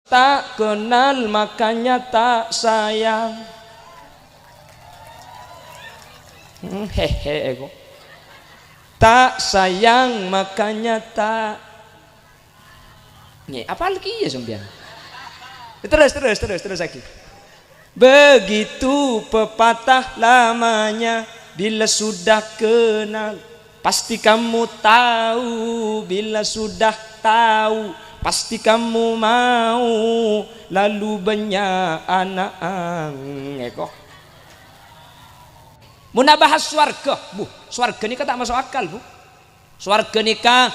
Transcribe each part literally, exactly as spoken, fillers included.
Tak kenal, makanya tak sayang. Hmm, hehe, eko. Tak sayang, makanya tak. Nggih, apal kèya sampèyan? Terus, terus, terus, terus lagi. Begitu pepatah lamanya, bila sudah kenal, pasti kamu tahu. Bila sudah tahu, pasti kamu mau. Lalu banyak anak ang-, eko. Mon abahas sowarghâ, bu, sowarghâ nèka ta' maso' akal, bu. Sowarghâ nèka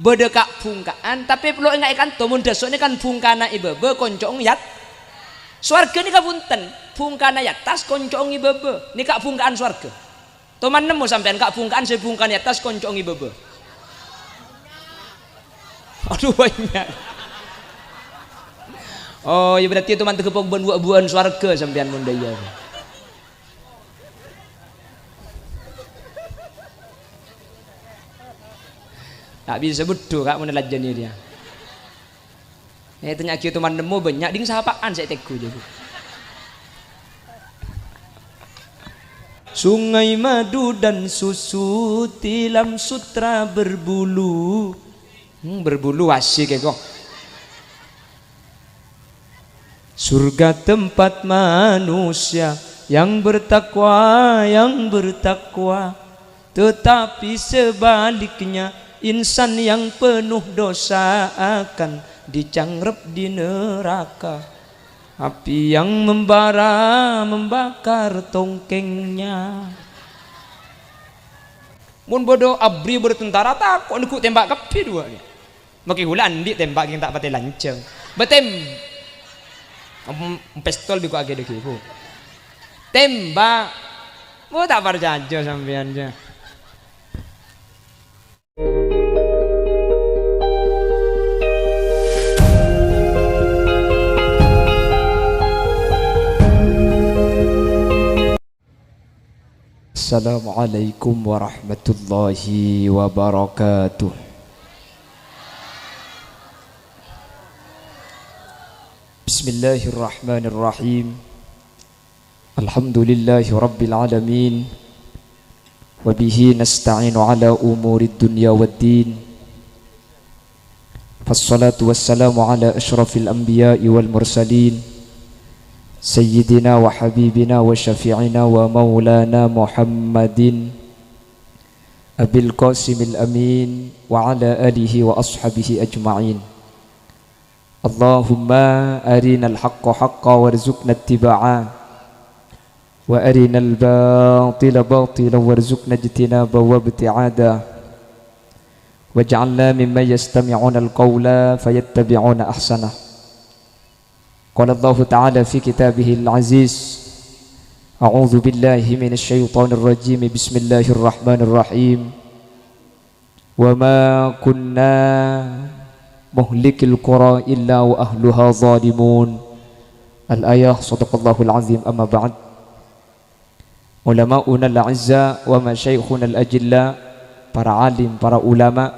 bâdâ ka'-bhungka'an, tapè perlu ènga'è kanto, mon dâso' nèka bhungkana è bâbâ, konco'en è at-, sowarghâ nèka bhunten, bhungkana è attas, konco'en è bâbâ. Nèka bhungka'an sowarghâ. Toman nemmo sampèyan ka'-bhungka'an sè bhungkana è attas, konco'en è bâbâ? Aduh, bânnya'. Oh, ya berarti toman tegepok bân wa'-buwa'an sowarghâ sampèyan mon dâ' iyâ. Ta' bisa beddhu, Ka', mon lajân iyâ. Eh, tanya'aghi toman nemmo bânnya', dhing sapa'an sè ètegghu, jâ, Bu. Sungai madu dan susu tilam sutra berbulu. Hmm, berbulu asik, eko. Surga tempat manusia yang bertakwa, yang bertakwa. Tetapi sebaliknya, insan yang penuh dosa akan dicangrep di neraka. Api yang membara membakar tongkengnya. Mon bâdâ abri bâdâ tentara, tako' neggu' tembak kabbhi duwâ'. Make kaulâ andi' tembak ghi' ta' patè lanjhâng. Bâtem-, em, pistol bi' ko' aghi-dhâghi, Bu. Tembak. Bu, ta' parcajâ sampèyan, jâ. Assalamualaikum warahmatullahi wabarakatuh. Bismillahirrahmanirrahim. Alhamdulillahi rabbil alamin. Wa bihi nasta'inu ala umurid dunya waddin. Fassalatu wassalamu ala asyrafil anbiya'i wal mursalin, sayyidina wa habibina wa syafi'ina wa maulana Muhammadin, Abil Qasimil Amin, wa ala alihi wa ashabihi ajma'in. Allahumma arinal haqqa haqqa warzuqna ittiba'a, wa arinal batila batila warzuqna ijtinaba wa ibti'ada. Waj'alna mimman yastami'unal qawla fayattabi'una ahsanah. Qala Allahu ta'ala fi kitabihil aziz, a'udzu billahi minasy syaithanir rajim. Bismillahirrahmanirrahim. Wa ma kunna muhlikil qura illa wa ahluha zalimun. Al-ayah, sadaqallahul azim, amma ba'd. Ulama'unal a'izza wa masyaikhunal ajilla, para alim, para ulama,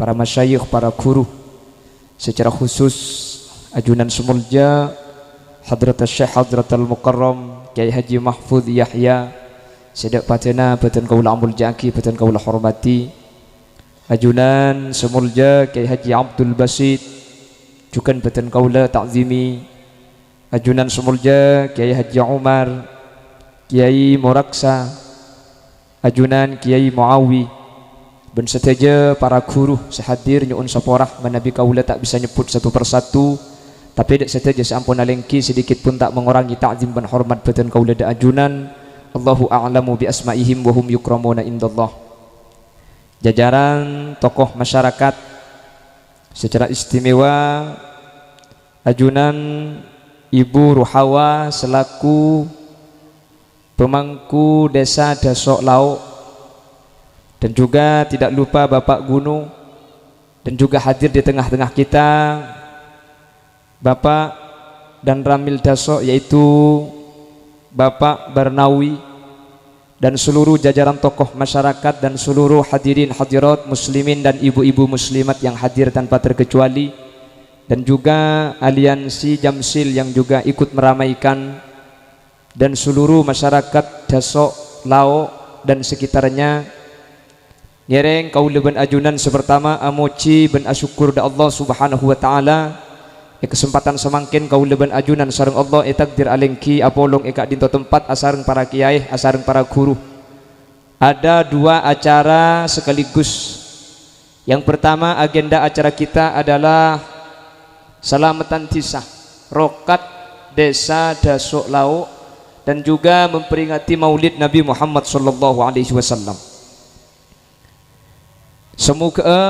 para masyayikh, para guru, secara khusus ajunan sè molja Hadratus Syekh Hadratul Mukarram Kyai Haji Mahfud Yahya, sè dâ' padâna bâdân kaulâ amolja'aghi, bâdân kaulâ hormati. Ajunan sè molja Kyai Haji Abdul Basit, jhughân bâdân kaulâ ta'zimi. Ajunan sè molja Kyai Haji Umar, Kyai Moraksa, ajunan Kyai Muawi, bân sadhâjâ para ghuru sè hadir nyo'on sapora, manabi kaulâ ta' bisa nyebbhut satu per satu, tapè dâ' sadhâjâ sè ampon alèngghi sedikit pun ta' mengurangi ta'zim bân hormat bâdân kaulâ dâ' ajunan. Allahu a'lamu bi asma'ihim wa hum yukramuna indallah. Jajaran tokoh masyarakat, secara istimewa ajunan Ibu Ruhawa selaku pemangku Desa Daso' Lao', dan juga tidak lupa Bapak Gunu, dan juga hadir di tengah-tengah kita, Bapak Danramil Daso', yaitu Bapak Barnawi, dan seluruh jajaran tokoh masyarakat dan seluruh hadirin hadirat muslimin dan ibu-ibu muslimat yang hadir tanpa terkecuali. dan juga aliansi Jamsil yang juga ikut meramaikan, dan seluruh masyarakat Daso', Lao', dan sekitarnya. Ngèrèng kaulâ bân ajunan sè partama amojhi bân asokkor dâ' Allah Subhanahu wa Ta'ala. È kasempatan samangkèn kaulâ bân ajunan sareng Allah ètakdir alèngghi apolong è ka'dinto tempat asareng para kèyaè, asareng para ghuru. Ada dua acara sekaligus. Yang pertama, agenda acara kita adalah Salameddhân Dhisa, rokat Desa Daso' Lao', dan juga memperingati Maulid Nabi Muhammad sallallahu alaihi wasallam. Sè mogâ'â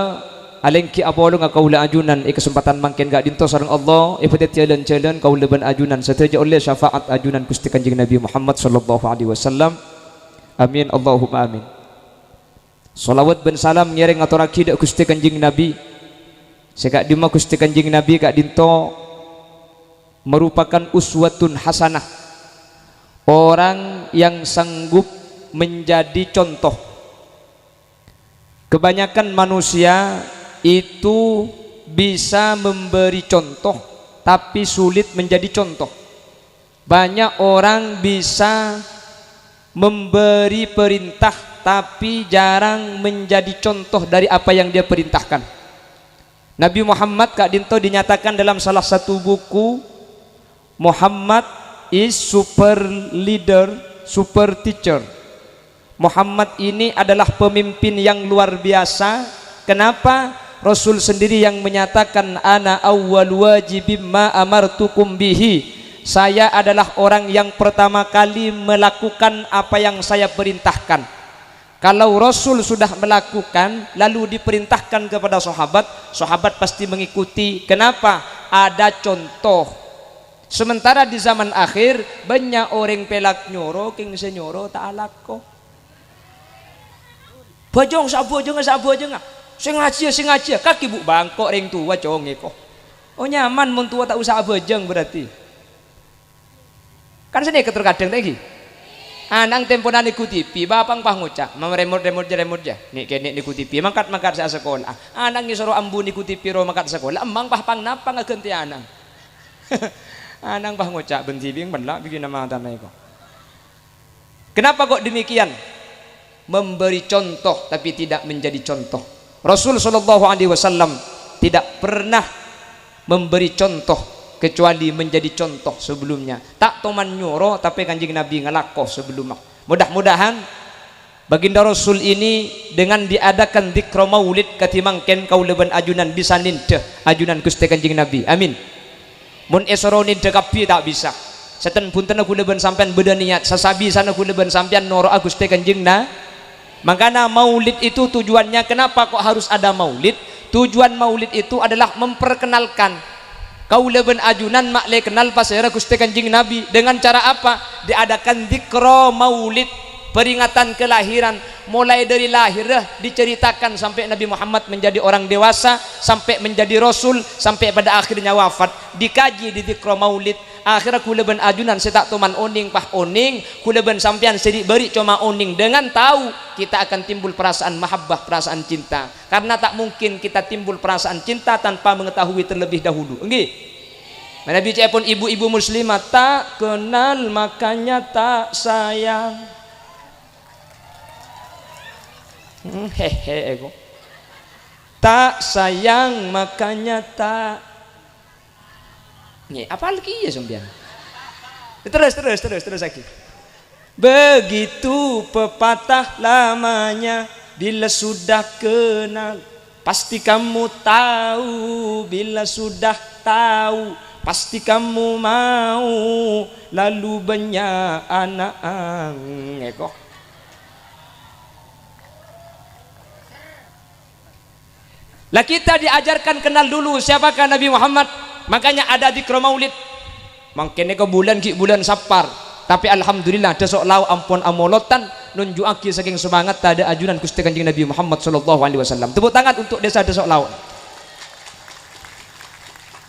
alèngghi apolonga kaulâ ajunan è kasempatan mangkèn ka'dinto sareng Allah èpadâddhiyâ jhâlân-jhâlân kaulâ bân ajunan sadhâjâ ollè syafaat ajunan Ghustè Kanjeng Nabi Muhammad sallallahu alaihi wasallam. Amin, Allahumma amin. Shalawat bân salam ngèrèng ngatorraghi dâ' Ghustè Kanjeng Nabi. Sè ka'dimma Ghustè Kanjeng Nabi ka'dinto merupakan uswatun hasanah, orang yang sanggup menjadi contoh. Kebanyakan manusia itu bisa memberi contoh, tapi sulit menjadi contoh. Banyak orang bisa memberi perintah, tapi jarang menjadi contoh dari apa yang dia perintahkan. Nabi Muhammad ka'dinto dinyatakan dalam salah satu buku, "Muhammad is super leader, super teacher." Muhammad ini adalah pemimpin yang luar biasa. Kenapa? Rasul sendiri yang menyatakan, "Ana awwalu wajibim ma amartukum bihi." Saya adalah orang yang pertama kali melakukan apa yang saya perintahkan. Kalau Rasul sudah melakukan, lalu diperintahkan kepada sahabat, sahabat pasti mengikuti. Kenapa? Ada contoh. Sementara di zaman akhir, bânnya' orèng pèlak nyoro, kèng sè nyoro ta' alako. Bhâjâng, sè abhâjângnga, sè abhâjângnga. Sè ngajhiyâ, sè ngajhiyâ. Kakè bu' bângko' rèng towa, congè ko. Oh, nyaman mon towa ta' osa abhâjâng berarti. Kan sanèka terkadang, ta' ènggi? Ana' tempona nèghu T V, bapa'na pas ngoca', "Mam, remot, remot jâ, remot jâ." Nè'-kènè' nèghu T V, mangkat-mangkat sè asakola. Ana' èsoro ambu nèghu T V ro mangkat sakola, emma'na pas pang-napang aghântèyana. Ana' pas ngoca', "Bân dhibi' mella' bikina matana èko." Kenapa kok demikian? Memberi contoh tapi tidak menjadi contoh. Rasul sallallahu alaihi wasallam tidak pernah memberi contoh kecuali menjadi contoh sebelumnya. Ta' toman nyoro, tapè Kanjeng Nabi ngalako sebelumnya. Mudah-mudahan Baginda Rasul ini dengan diadakan dzikra maulid kadhi mangkèn kaulâ bân ajunan bisa nèndhâ ajunan Ghustè Kanjeng Nabi. Amin. Mon èsoro nèndhâ kabbhi ta' bisa. Sèten-bhuntenna ghulâ bân sampèyan bâdâ niyat, sasabisana ghulâ bân sampèyan noro'a Ghustè Kanjeng Na-, Mangkana maulid itu tujuannya, kenapa kok harus ada maulid? Tujuan maulid itu adalah memperkenalkan kaulâ bân ajunan ma'lè kennal pasèra Ghustè Kanjeng Nabi. Dengan cara apa? Diadakan dzikra maulid, peringatan kelahiran. Mulai dari lahirnya diceritakan sampai Nabi Muhammad menjadi orang dewasa, sampai menjadi rasul, sampai pada akhirnya wafat. Dikaji di dzikra maulid. Akhirnya ghulâ bân ajunan sè ta' toman onèng, pas onèng, ghulâ bân sampèyan sè dhi'-bâri' coma onèng. Dengan tahu, kita akan timbul perasaan mahabbah, perasaan cinta. Karena tak mungkin kita timbul perasaan cinta tanpa mengetahui terlebih dahulu. Ènggi? Manabi ca'èpon ibu-ibu muslimah, "Tak kenal makanya tak sayang." Hmm, hehe, èko. "Tak sayang makanya tak." Nggih, apal kèya sampèyan. Terus, terus, terus, terus lagi. Begitu pepatah lamanya, bila sudah kenal, pasti kamu tahu, bila sudah tahu, pasti kamu mau, lalu banyak anak ang-, èko. Lah, kita diajarkan kenal dulu siapakah Nabi Muhammad. Makanya ada dzikra maulid. Mangkèn nèko bulân ghi' bulân Sappar. Tapè alhamdulillah, Daso' Lao' ampon amolodhân, nunju'aghi sakèng samangatta dâ' ajunan Ghustè Kanjeng Nabi Muhammad sallallahu alaihi wasallam. Tepuk tangan untuk Desa Daso' Lao'.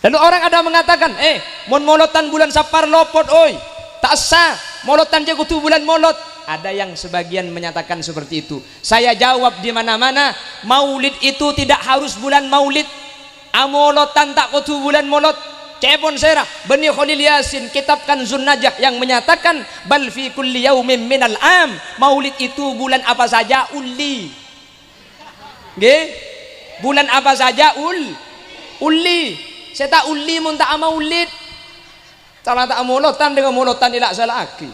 Lalu orang ada mengatakan, "Eh, mon molodhân bulân Sappar lopot, oi. Ta' essa, molodhân jâ' kodhu bulân Molod." Ada yang sebagian menyatakan seperti itu. Saya jawab di mana-mana, maulid itu tidak harus bulan Maulid. Amolotan ta' kodhu bulân Molod. Ca'èpon sèra, bânnè Kholil Yasin, kitab Kanzun Najah yang menyatakan, "Bal fi kulli yaumin minal am." Maulid itu bulan apa saja, ulli. Ngghi? Bulan apa saja, ul-, ulli. Sè ta' ulli mon ta' amaulid. Sala ta' amolotan, dhâ' amolotan èla'-sala'aghi.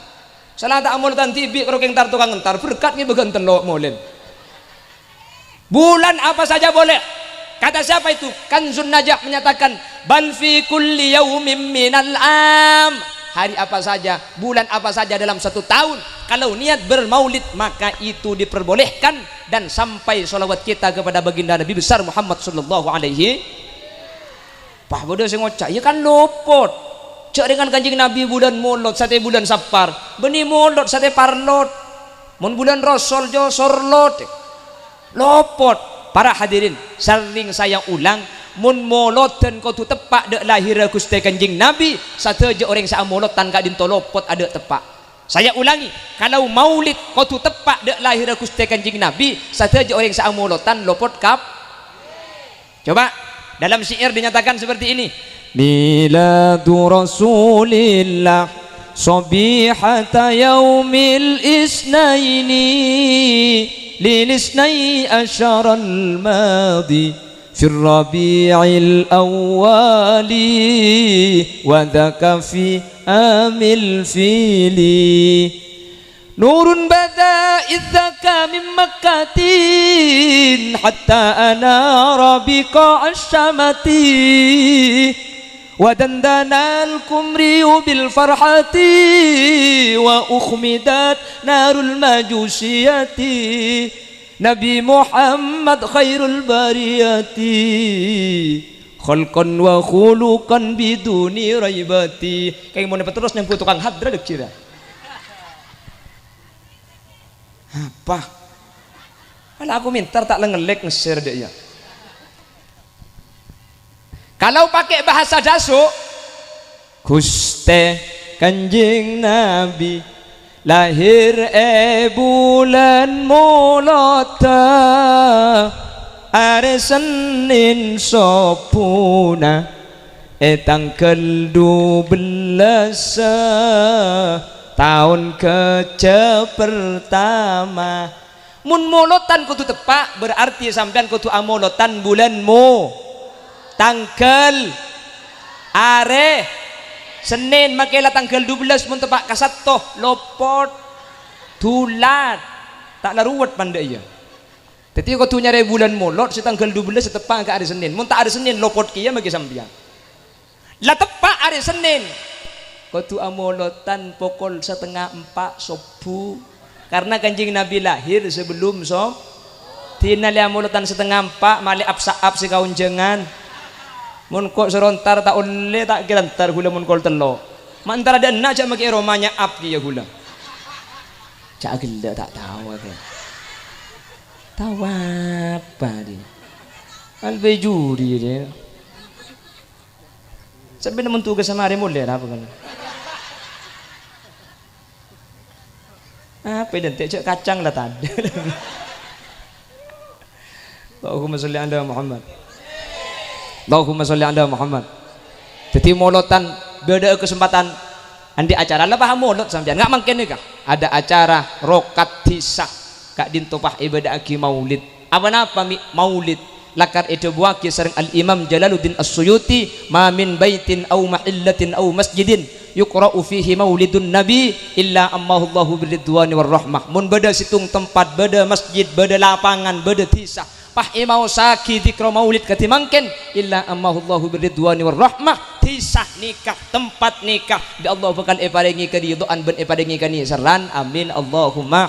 Sala ta' amolotan dhibi' karo kèng tar-tokang entar, berkat ngibâ ghânten lo' molèn. Bulan apa saja boleh. Kata siapa itu? Kanzun Najah menyatakan, "Bal fi kulli yaumin minal am." Hari apa saja, bulan apa saja dalam satu tahun, kalau niat bermaulid, maka itu diperbolehkan dan sampai sholawat kita kepada baginda Nabi besar Muhammad sallallahu alaihi Pas bâdâ sè ngoca', "Iyâ kan lopot. Jhâ' rèngan Kanjeng Nabi bulân Molod, satèya bulân Sapar. Bânnè Molod, satèya Parlot. Mon bulân Rosol, jhâ' Sorlot." Lopot. Para hadirin, sering saya ulang, mon molodhân kodhu teppa' dâ' lahèrra Ghustè Kanjeng Nabi, sadhâjâ orèng sè amolotan ka'dinto lopot adâ' teppa'. Saya ulangi, kalau maulid kodhu teppa' dâ' lahèrra Ghustè Kanjeng Nabi, sadhâjâ orèng sè amolotan lopot kap-, Coba, dalam syair dinyatakan seperti ini. Miladu Rasulillah sabihata yaumil isnaini lil isnai asyaral madi fir rabi'il awwali wa dzaka fi amil fili. Nurun bada idzaka min Makkatin hatta anara biqa asyamati. Wa dandanal kumriyu bil farhati wa ukhmidat narul majusiyati. Nabi Muhammad khairul bariyati khalqan wa khuluqan biduni raibati. Kèng mon paterros nyambu tokang hadra dâ' kira. Apa? Ala aku mintar ta' lengellek ngeser dek ya. Kalau pakai bahasa daso, Guste Kanjeng Nabi lahir e bulan Molod, are Senin sobuna. E tanggal dubellâs taon keja pertama. Mon molotan kodhu teppa', berarti sampèyan kodhu amolotan bulân Mo-, tanggal, are, Senin, makè la tanggal dubellâs, mon teppa' ka Satto, lopot, dulat, ta' la ruwet pandâ' iyâ. Dhâddhi kodhu nyarè bulân Molod sè tanggal dubellâs sè teppa' ka arè Senin. Mon ta' arè Senin, lopot kèya makè sampèyan. La teppa' arè Senin. Kodhu amolotan pokol satengnga empa' sobbhu. Karna Kanjeng Nabi lahir sebelum sob-, dina lè amolotan satengnga empa', malè ap-sa'ap sè kaonjhângan. Mon ko' soro entar ta' ollè, ta' kèra entar ghulâ mon kol tello'. Ma' entar adâ' enna' jhâ' makè roma nya'ap kèya ghulâ. Jhâ' ghellâ' ta' tao, akè. Tao apa, di? Albei juri, di. Sampèyan mon tugas samarè molè, apa kan? Apa dântè' jhâ' kacang la tadâ'. Allahumma sholli ala Muhammad. Allahumma sholli ala Muhammad. Dhâddhi molotan bâdâ'â kasempadhân andi' acara, la paham molod sampèyan, nga' mangkèn nèka. Ada acara rokat dhisa ka'dinto pas èbâdâ'aghi maulid. Apa-napa mi-, maulid? Lakar èdhâbuwâghi sareng Al-Imam Jalaluddin As-Suyuti, "Ma min baitin aw mahillatin aw masjidin yuqra'u fihi maulidun nabi illa ammahullahu birridwani war rahmah." Mon bâdâ sèttong tempat, bâdâ masjid, bâdâ lapangan, bâdâ dhisa, pas èmaossaghi dzikra maulid kadhi mangkèn, illa ammahullahu birridwani war rahmah, dhisa nèka, tempat nèka, bi' Allah bhâkal èparèngè karidho'an bân èparèngè kanèserran. Amin, Allahumma.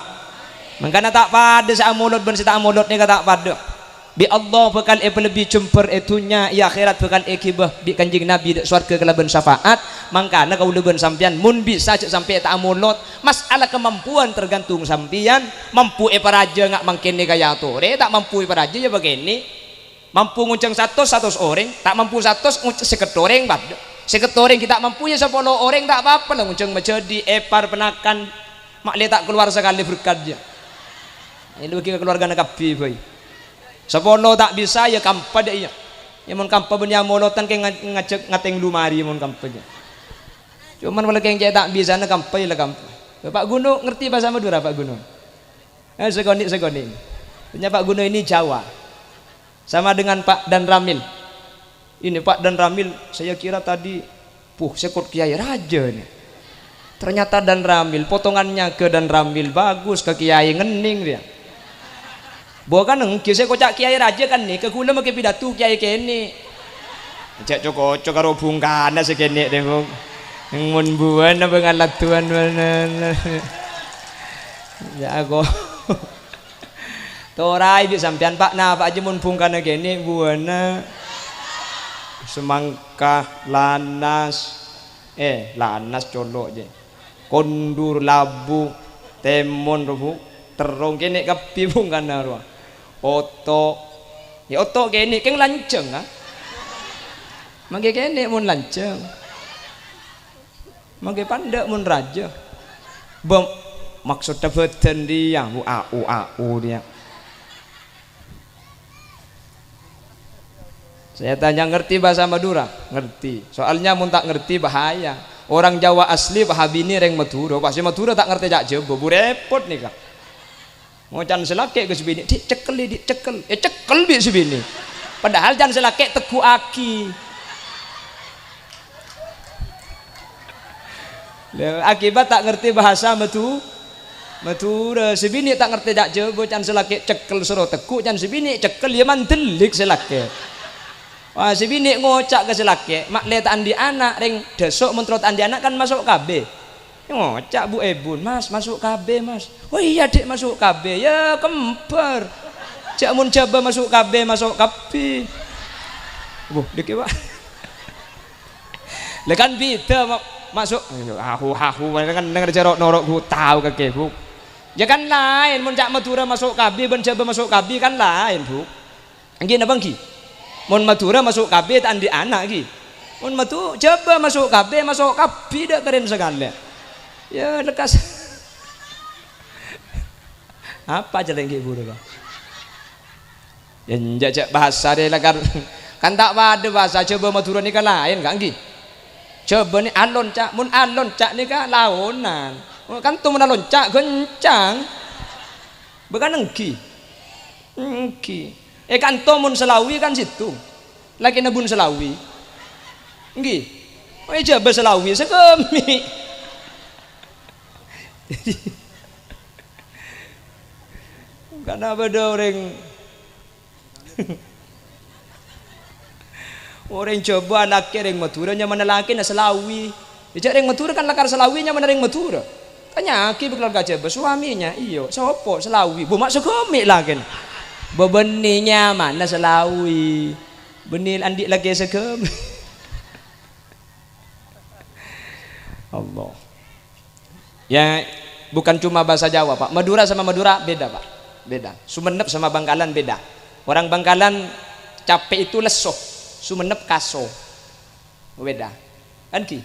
Mangkana ta' padâ sè amolod bân sè ta' amolod nèka ta' padâ. Bi' Allah bhâkal èpalebbi jembhâr è dhunnya, è akhèrat bhâkal èghibâ bi' Kanjeng Nabi dâ' sowarghâ kalabân syafaat. Mangkana kaulâ bân sampèyan mon bisa jhâ' sampè' ta' amolod. Mas'ala kamampuan tergantung sampèyan. Mampu èparajâ nga' mangkèn nèka ya atorè, ta' mampu èparajâ ya pakènè'. Mampu ngonjhâng satos, satos orèng, ta' mampu satos, ngonjhâng sèket orèng, padâ. Sèket orèng ghi' ta' mampu, ya sapolo orèng, ta' apa-apa la, ngonjhâng majhâdhi, èpar, panakan, ma' lè ta' kalowar sakalè berkat, ya. Ini bagi ka kaluwargana kabbhi, bhâi. Sapolo ta' bisa, ya kampa dâ' iyâ. Ya, mon kampa bân nyamolotan kè nga-, ngajhâk ngatèng lumari mon kampa, jâ. Coma wala kèng cè' ta' bisana kampa, ya la kampa. Pak Gunung ngerti bahasa Madura, Pak Gunung? Eh, sakonè', sakonè'. Artinya Pak Gunung ini Jawa. Sama dengan Pak Dan Ramil. Ini Pak Dan Ramil, saya kira tadi, puh, sèkot kiai raja ini. Ternyata Dan Ramil, potongannya ke Dan Ramil bagus, ke kiai ngennèng dia. Bukan engghi sè koca' kiai raja kan nèka, kaulâ makè pidato kiai kènè'. Jhâ' co-koco karo bhungkana sè kènè' deh, Bung. Mon buwâna bângal ladduwân bângal. Ya, aku. Toraè bi' sampèyan, Pak, napa jâ mon bhungkana kènè' buwâna? Semangka, lanas. Eh, lanas colo' jâ. Kondur, labu, tèmon, robu, terrong, kènè' kabbhi bhungkana rowa. Oto'. Ya, oto' kènè' kèng lanjhâng, ah. Mangkè kènè' mon lanjhâng. Mangkè pandâ' mon raja. Bâ-, maksodda bâdân dia, bu, au, au dia. Saya tanya, ngerti bahasa Madura? Ngerti. Soalnya mon ta' ngerti, bahaya. Orang Jawa asli, paha binè rèng Madura. Pas sè Madura ta' ngerti ca' Jhâbâ, bu, repot nèka. Ngoca' can sè lakè' ka sè binè', "Dhi', cekkel, Dhi', cekkel." Eh, cekkel bi' sè binè'. Padahal can sè lakè' tegghu'aghi. Lha, akibat ta' ngerti bahasa Madu-, Madura. Sè binè' ta' ngerti ca' Jhâbâ, can sè lakè' cekkel soro tegghu', can sè binè' cekkel ya mandellik sè lakè'. Wah, sè binè' ngoca' ka sè lakè', "Ma'lè ta' andi' ana', rèng dâso' mon terro ta' andi' ana' kan maso' kabbhi." Ngoca' bu-ebun, "Mas, maso' kabbhi, Mas." "Oh iya, Dhi', maso' kabbhi." Ya, kembar. Jâ' mon Jhâbâ maso' kabbhi, maso' kabbhi. Wuh, dikè, Pak. Lah kan bhidhâ ma-, maso', ahu, ahu, kan neng jâro' noro' gu tao kakè, Bu. Ya kan laèn, mon ca' Madhurâ maso' kabbhi bân Jhâbâ maso' kabbhi kan laèn, Bu. Èngghi napa èngghi? Mon Madhurâ maso' kabbhi ta' andi' ana', èngghi. Mon Madhu-, Jhâbâ maso' kabbhi, maso' kabbhi dâ' karèn sakalè. Ya, lekkas. Apa jârèya èngghi buru, Pak? Ya, enjâ', jâ' bhâsa rè la kan, kan ta' padâ bhâsa Jhâbâ Madhurâ nèka laèn, Ka', èngghi? Jhâbâ nè alonca', mon alonca' nèka laonan. Kanto mon alonca', ghâncang. Bâ kan èngghi? Èngghi. È kanto mon Salawi kan sèttong. Lakèna bun Salawi. Èngghi. È Jhâbâ Salawi saghâmè'. Karna bâdâ orèng, orèng Jhâbâ alakè rèng Madhurâ nyamana lakèna Salawi. Jâ' rèng Madhurâ kan lakar Salawi nyamana rèng Madhurâ. Tanya'aghi bi' keluarga Jhâbâ, suaminya, "Iyâ, sapa?" "Salawi." "Bâ ma' saghâmè' lakèna." "Bâ bânnè nyamana Salawi. Bânnè andi' lakè saghâmè'." Allah. Ya, bukan cuma bahasa Jawa, Pak. Madura sama Madura beda, Pak. Beda. Sumenep sama Bangkalan beda. Orang Bangkalan capek itu leso, Sumenep kaso. Beda. Kan, Ki?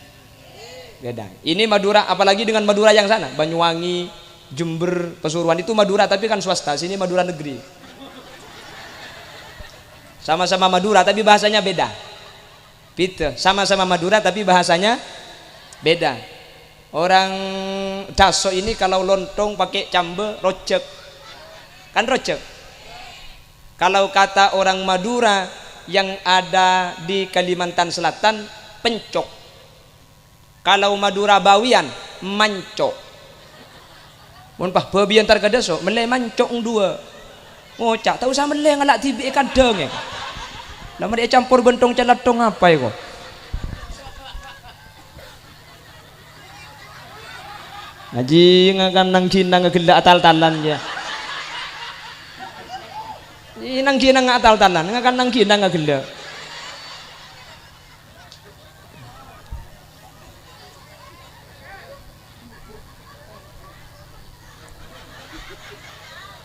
Beda. Ini Madura, apalagi dengan Madura yang sana, Banyuwangi, Jember, Pasuruan itu Madura, tapi kan swasta. Sini Madura negeri. Sama-sama Madura, tapi bahasanya beda. Beda. Sama-sama Madura, tapi bahasanya beda. Orang Daso ini kalau lontong pakai cambè, rojek. Kan rojek. Kalau kata orang Madura yang ada di Kalimantan Selatan, pencok. Kalau Madura bâbiyân, manco'. Mon pas bâbiyân entar ka Daso, mellè manco' duwâ'. Ngoca', "Ta' osa mellè, ngala' dhibi' è kandhâng, è." Lah, marè ècampor bân tong-calathong apa, è, ko? Ngajhi ngakan nang ghina ngaghellâ' atal-talan, ya. Nang ghina ngatal-talan, ngakan nang ghina ngaghellâ'.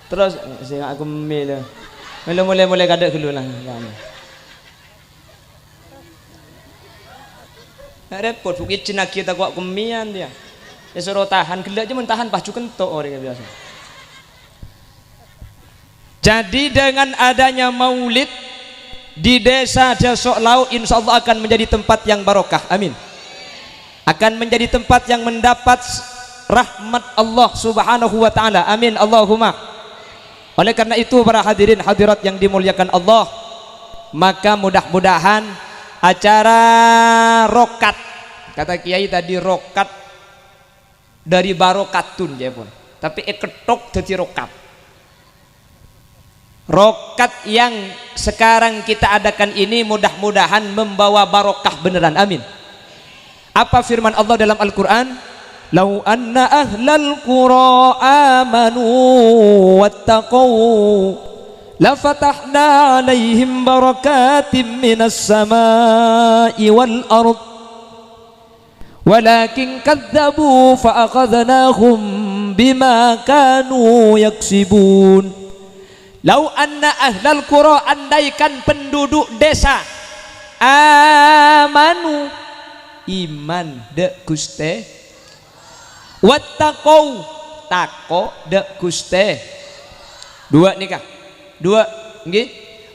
Terros, sè nga' kemmè, lho. Mèlo molè-molè kadâ' ghâllu, lah. Repot, Bu, ijennaghi tako' kemmèyan, ya. Èsoro tahan, ghellâ' jâman tahan, pas jhughân to' orèng biyasa. Jadi, dengan adanya maulid, Di desa Dasok Lauk, insya Allah akan menjadi tempat yang barokah. Amin. Akan menjadi tempat yang mendapat rahmat Allah Subhanahu wa Ta'ala. Amin. Allahumma. Oleh karena itu, para hadirin hadirat yang dimuliakan Allah, maka mudah-mudahan acara rokat, kata Kiai tadi, rokat dari barokatun, ya pun. Tapi ekettok jadi rokat. Rokat yang sekarang kita adakan ini mudah-mudahan membawa barokah beneran. Amin. Apa firman Allah dalam Al-Quran? "Lau anna ahlal qura amanu wattaqau lafatahna alaihim barakatim minas sama'i wal ard." Walakin kadzdzabu fa akhadznahum bima kanu yaksibun. Lau anna ahlal qura, andaikan penduduk desa, amanu, iman dha' Guste, wattaqau, tako' dha' Guste. Dua nèka. Dua, nggih.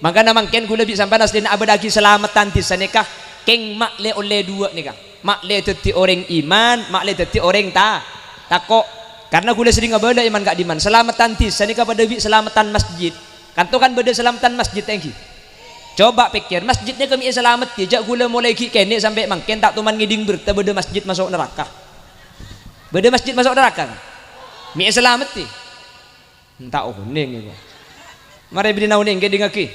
Mangkana mangkèn kaulâ bi' sampèyan aslina abâdhâ'aghi salameddhân dhisa nèka, kèng ma'lè ollè dua nèka. Ma'lè dhâddhi orèng iman, ma'lè dhâddhi orèng ta-, tako'. Karna kaulâ serrèng abâlâ iman ka'dimman. Salameddhân dhisa nèka padâ bi' salameddhân masjid. Kanto kan bâdâ salameddhân masjid, èngghi? Coba pèkkèr, masjid nèka mè' èsalameddhi, jhâ' kaulâ molaè ghi' kènè' sampè' mangkèn ta' toman ngèdhing bhertâ bâdâ masjid maso' naraka. Bâdâ masjid maso' naraka, kan? Mè' èsalameddhi. Ta' onèng, èko. Marè bâdâna onèng, kèdhingngaghi.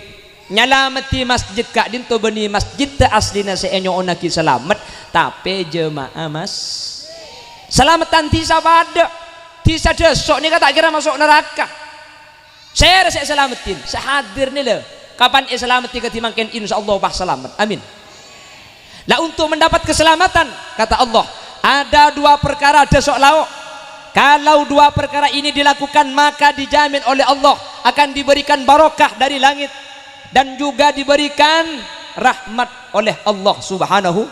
Nyalameddhi masjid ka'dinto bânnè masjid aslina sè ènyo'onnaghi salamet, tapè jemaah mas-, salameddhân dhisa padâ. Dhisa Dasok nèka ta' kèra maso' naraka. Sèra sè èsalameddhi? Sè hadir nèka, lho. Kapan èsalameddhi kadhi mangkèn, insyaallah pas salamet. Amin. Nah, untuk mendapat keselamatan, kata Allah, ada dua perkara Dasok Lauk. Kalau dua perkara ini dilakukan, maka dijamin oleh Allah akan diberikan barokah dari langit dan juga diberikan rahmat oleh Allah Subhanahu.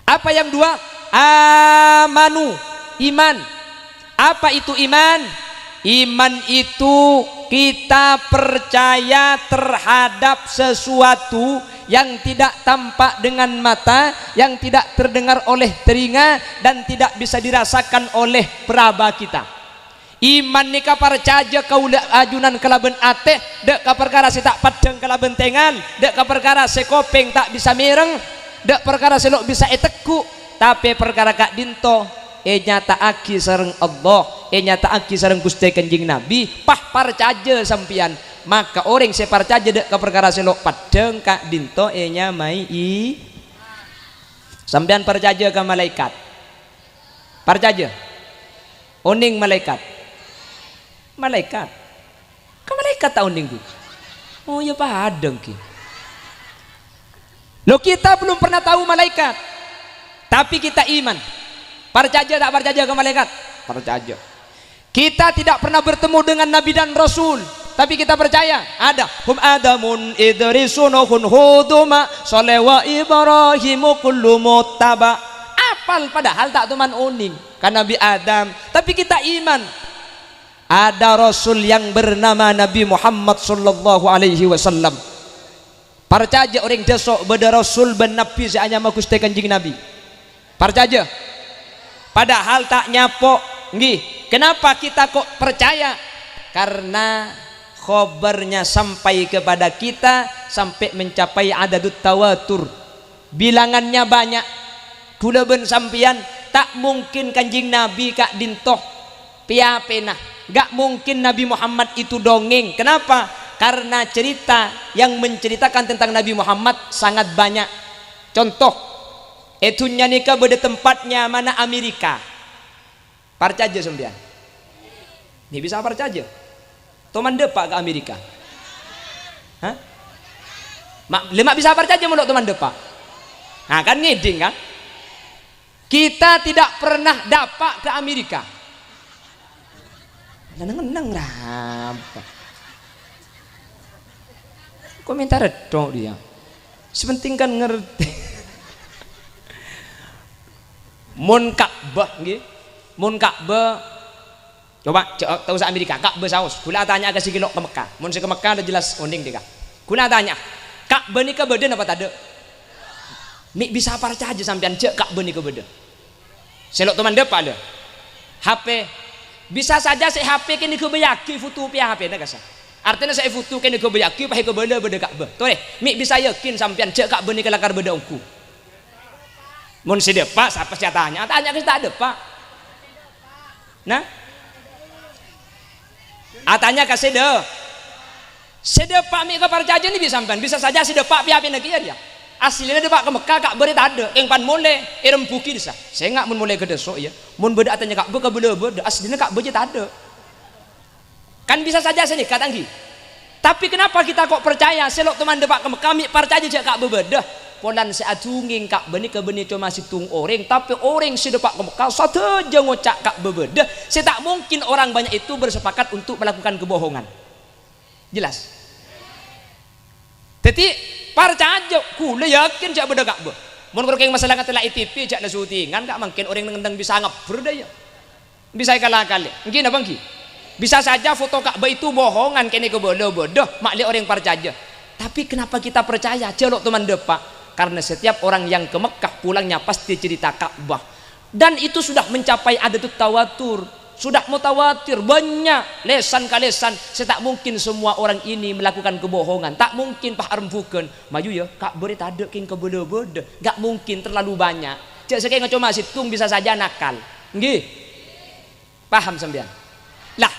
Apa yang dua? Amanu, iman. Apa itu iman? Iman itu kita percaya terhadap sesuatu yang tidak tampak dengan mata, yang tidak terdengar oleh telinga, dan tidak bisa dirasakan oleh peraba kita. Iman nèka parcajâ kaulâ ajunan kalabân atè, dâ' ka parkara sè ta' peddhâng kalabân tèngal, dâ' ka parkara sè kopèng ta' bisa mèreng, dâ' parkara sè lo' bisa ètegghu', tapè parkara ka'dinto ènyata'aghi sareng Allah, ènyata'aghi sareng Ghustè Kanjeng Nabi, pas parcajâ sampèyan. Maka orèng sè parcajâ dâ' ka parkara sè lo' peddhâng ka'dinto ènyamaè i-, sampèyan parcajâ ka malaèkat? Parcajâ? Onèng malaèkat? Malaèkat. Ka malaèkat ta' onèng, Bu? Oh, ya padâ, ghi. Loh, kita belum pernah tahu malaikat, tapi kita iman. Parcajâ ta' parcajâ ka malaèkat? Parcajâ. Kita tidak pernah bertemu dengan nabi dan rasul, tapi kita percaya ada. "Hum Adamun, Idrisu, Nuhun, Hudu, ma Shaleh wa Ibrahimu kullu muttaba." Apal padahal ta' toman onèng ka Nabi Adam, tapi kita iman. Ada rasul yang bernama Nabi Muhammad sallallahu alaihi wasallam. Parcajâ orèng Dasok bâdâ rasul bân nabi sè anyama Ghustè Kanjeng Nabi. Parcajâ. Padahal ta' nyapo'. Ngghi, kenapa kita kok percaya? Karena khobarnya sampai kepada kita sampai mencapai adadut tawatur. Bilangannya banyak. Kaulâ bân sampèyan ta' mungkin Kanjeng Nabi ka'dinto pèapèna. Enggak mungkin Nabi Muhammad itu dongeng. Kenapa? Karena cerita yang menceritakan tentang Nabi Muhammad sangat banyak. Contoh, è dhunnya nèka bâdâ tempat nyamana Amerika. Parcajâ sampèyan? Nè bisa parcajâ? Toman dâpa' ka Amerika? Hah? Ma', lè ma' bisa parcajâ mon lo' toman dâpa'? Nah, kan ngèdhing, kan? Kita tidak pernah dâpa' ka Amerika. Neng-neng rapa? Komentar tok dia. Sepenting kan ngerti. Mon Ka'bah, ngghi. Mon Ka'bah, coba, co-, ta' osa Amerika, Ka'bah saos. Kaulâ atanya ka sè ghi' lo' ka Mekkah. Mon sè ka Mekkah la jelas onèng dika. Kaulâ atanya, Ka'bah nèka bâdâ napa tadâ'? Mè' bisa parcajâ sampèyan jâ' Ka'bah nèka bâdâ. Sè lo' toman dâpa' lho. H P. Bisa saja sè H P kènè' èghâbâyyâghi foto pèya H P-na kassa'. Artèna sè èfoto kènè' èghâbâyyâghi pas èkabâlâ bâdâ Ka'bah. Torè, mè' bisa yakin sampèyan jâ' Ka'bah nèka lakar bâdâ ongghu. Mon sè dâpa', sapa sè atanya? Atanya ka sè ta' dâpa'. Nah? Atanya ka sè dâ-, sè dâpa' mè' èkaparcajâ nèka bi' sampèyan. Bisa saja sè dâpa' pèya H P-na kèya rèya. Aslina dâpa' ka Mekkah, Ka'bah rèya tadâ'. Kèng pan molè, èrembhughi dissa. Sènga' mon molè ka Desso, iyâ. Mon bâdâ atanya Ka'bah, kabâlâ bâdâ. Aslina Ka'bah jâ' tadâ'. Kan bisa saja sanèka, ta' ènggi? Tapè kenapa kita kok percaya? Sè lo' toman dâpa' ka Mekkah mè' parcajâ jâ' Ka'bah bâdâ. Polana sè adhungèng Ka'bah nèka bânnè coma sèttong orèng, tapè orèng sè dâpa' ka Mekkah sadhâjâ ngoca' Ka'bah bâdâ. Sè ta' mungkin orang banyak itu bersepakat untuk melakukan kebohongan. Jelas? Dhâddhi, parcajâ, kaulâ yakin jâ' bâdâ Ka'bah. Mon kèng masalah ngatèla' è T V, jâ' la syutingan, ka' mangkèn orèng neng-enneng bisa ngabbher dâ' iyâ. Bisa èkala-kalè. Ènggi napa ènggi? Bisa saja foto Ka'bah itu bohongan, kènè' kabâlâ bâdâ, ma' lè orèng parcajâ. Tapi kenapa kita percaya? Jâ' lo' toman dâpa'. Karena setiap orang yang ke Mekkah pulangnya pasti cerita Ka'bah. Dan itu sudah mencapai adatut tawatur. Sudah mutawatir, banyak lèsan ka lèsan. Sè ta' mungkin semua orang ini melakukan kebohongan. Ta' mungkin, pas arembhugân. Mayu yâ, Ka'bah rèya tadâ' kèng kabâlâ bâdâ. Nggak mungkin, terlalu banyak. Jâ' sakènga coma sèttong bisa saja nakal. Ènggi? Paham sampèyan? Lah,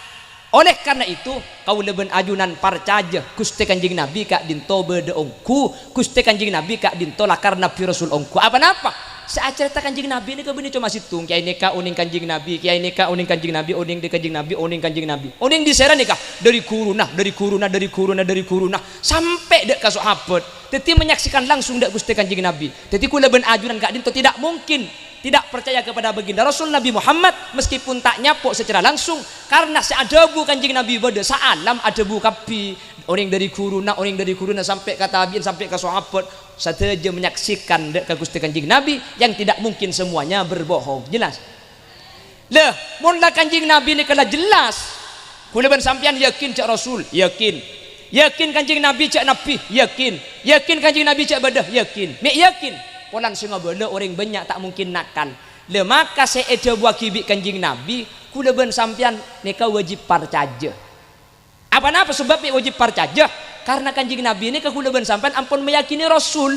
oleh karena itu, kaulâ bân ajunan parcajâ Ghustè Kanjeng Nabi ka'dinto bâdâ ongghu, Ghustè Kanjeng Nabi ka'dinto lakar Nabi Rasul ongghu. Apa-napa? Sè acarèta Kanjeng Nabi nèka bânnè coma sèttong. Kèyaè nèka onèng Kanjeng Nabi, kèyaè nèka onèng Kanjeng Nabi, onèng dâri Kanjeng Nabi, onèng Kanjeng Nabi. Onèng dâri sèra nèka? Dâri ghuruna, dâri ghuruna, dâri ghuruna, dâri ghuruna. Sampè' dâ' ka sahabat. Dhâddhi menyaksikan langsung dâ' Ghustè Kanjeng Nabi. Dhâddhi kaulâ bân ajunan ka'dinto tidak mungkin tidak percaya kepada baginda Rasul Nabi Muhammad, meskipun ta' nyapo' secara langsung, karena sè adhâbu Kanjeng Nabi bâdâ saalam adhâbu kabbhi, orèng dâri ghuruna, orèng dâri ghuruna, sampè' ka tabi'in, sampè' ka sahabat, sadhâjâ menyaksikan dâ' ka Ghustè Kanjeng Nabi yang tidak mungkin semuanya berbohong. Jelas? Lah, mon la Kanjeng Nabi nèka la jelas, kaulâ bân sampèyan yakin jâ' Rasul, yakin. Yakin Kanjeng Nabi jâ' Nabi, yakin. Yakin Kanjeng Nabi jâ' bâdâ, yakin. Mè' yakin. Polana sè ngabâlâ orèng bânnya' ta' mungkin nakal. Lha, maka sè èdhâbuwâghi bi' Kanjeng Nabi, kaulâ bân sampèyan nèka wajib parcajâ. Apa-napa sabâb mè' wajib parcajâ? Karna Kanjeng Nabi nèka kaulâ bân sampèyan ampon meyakini Rasul.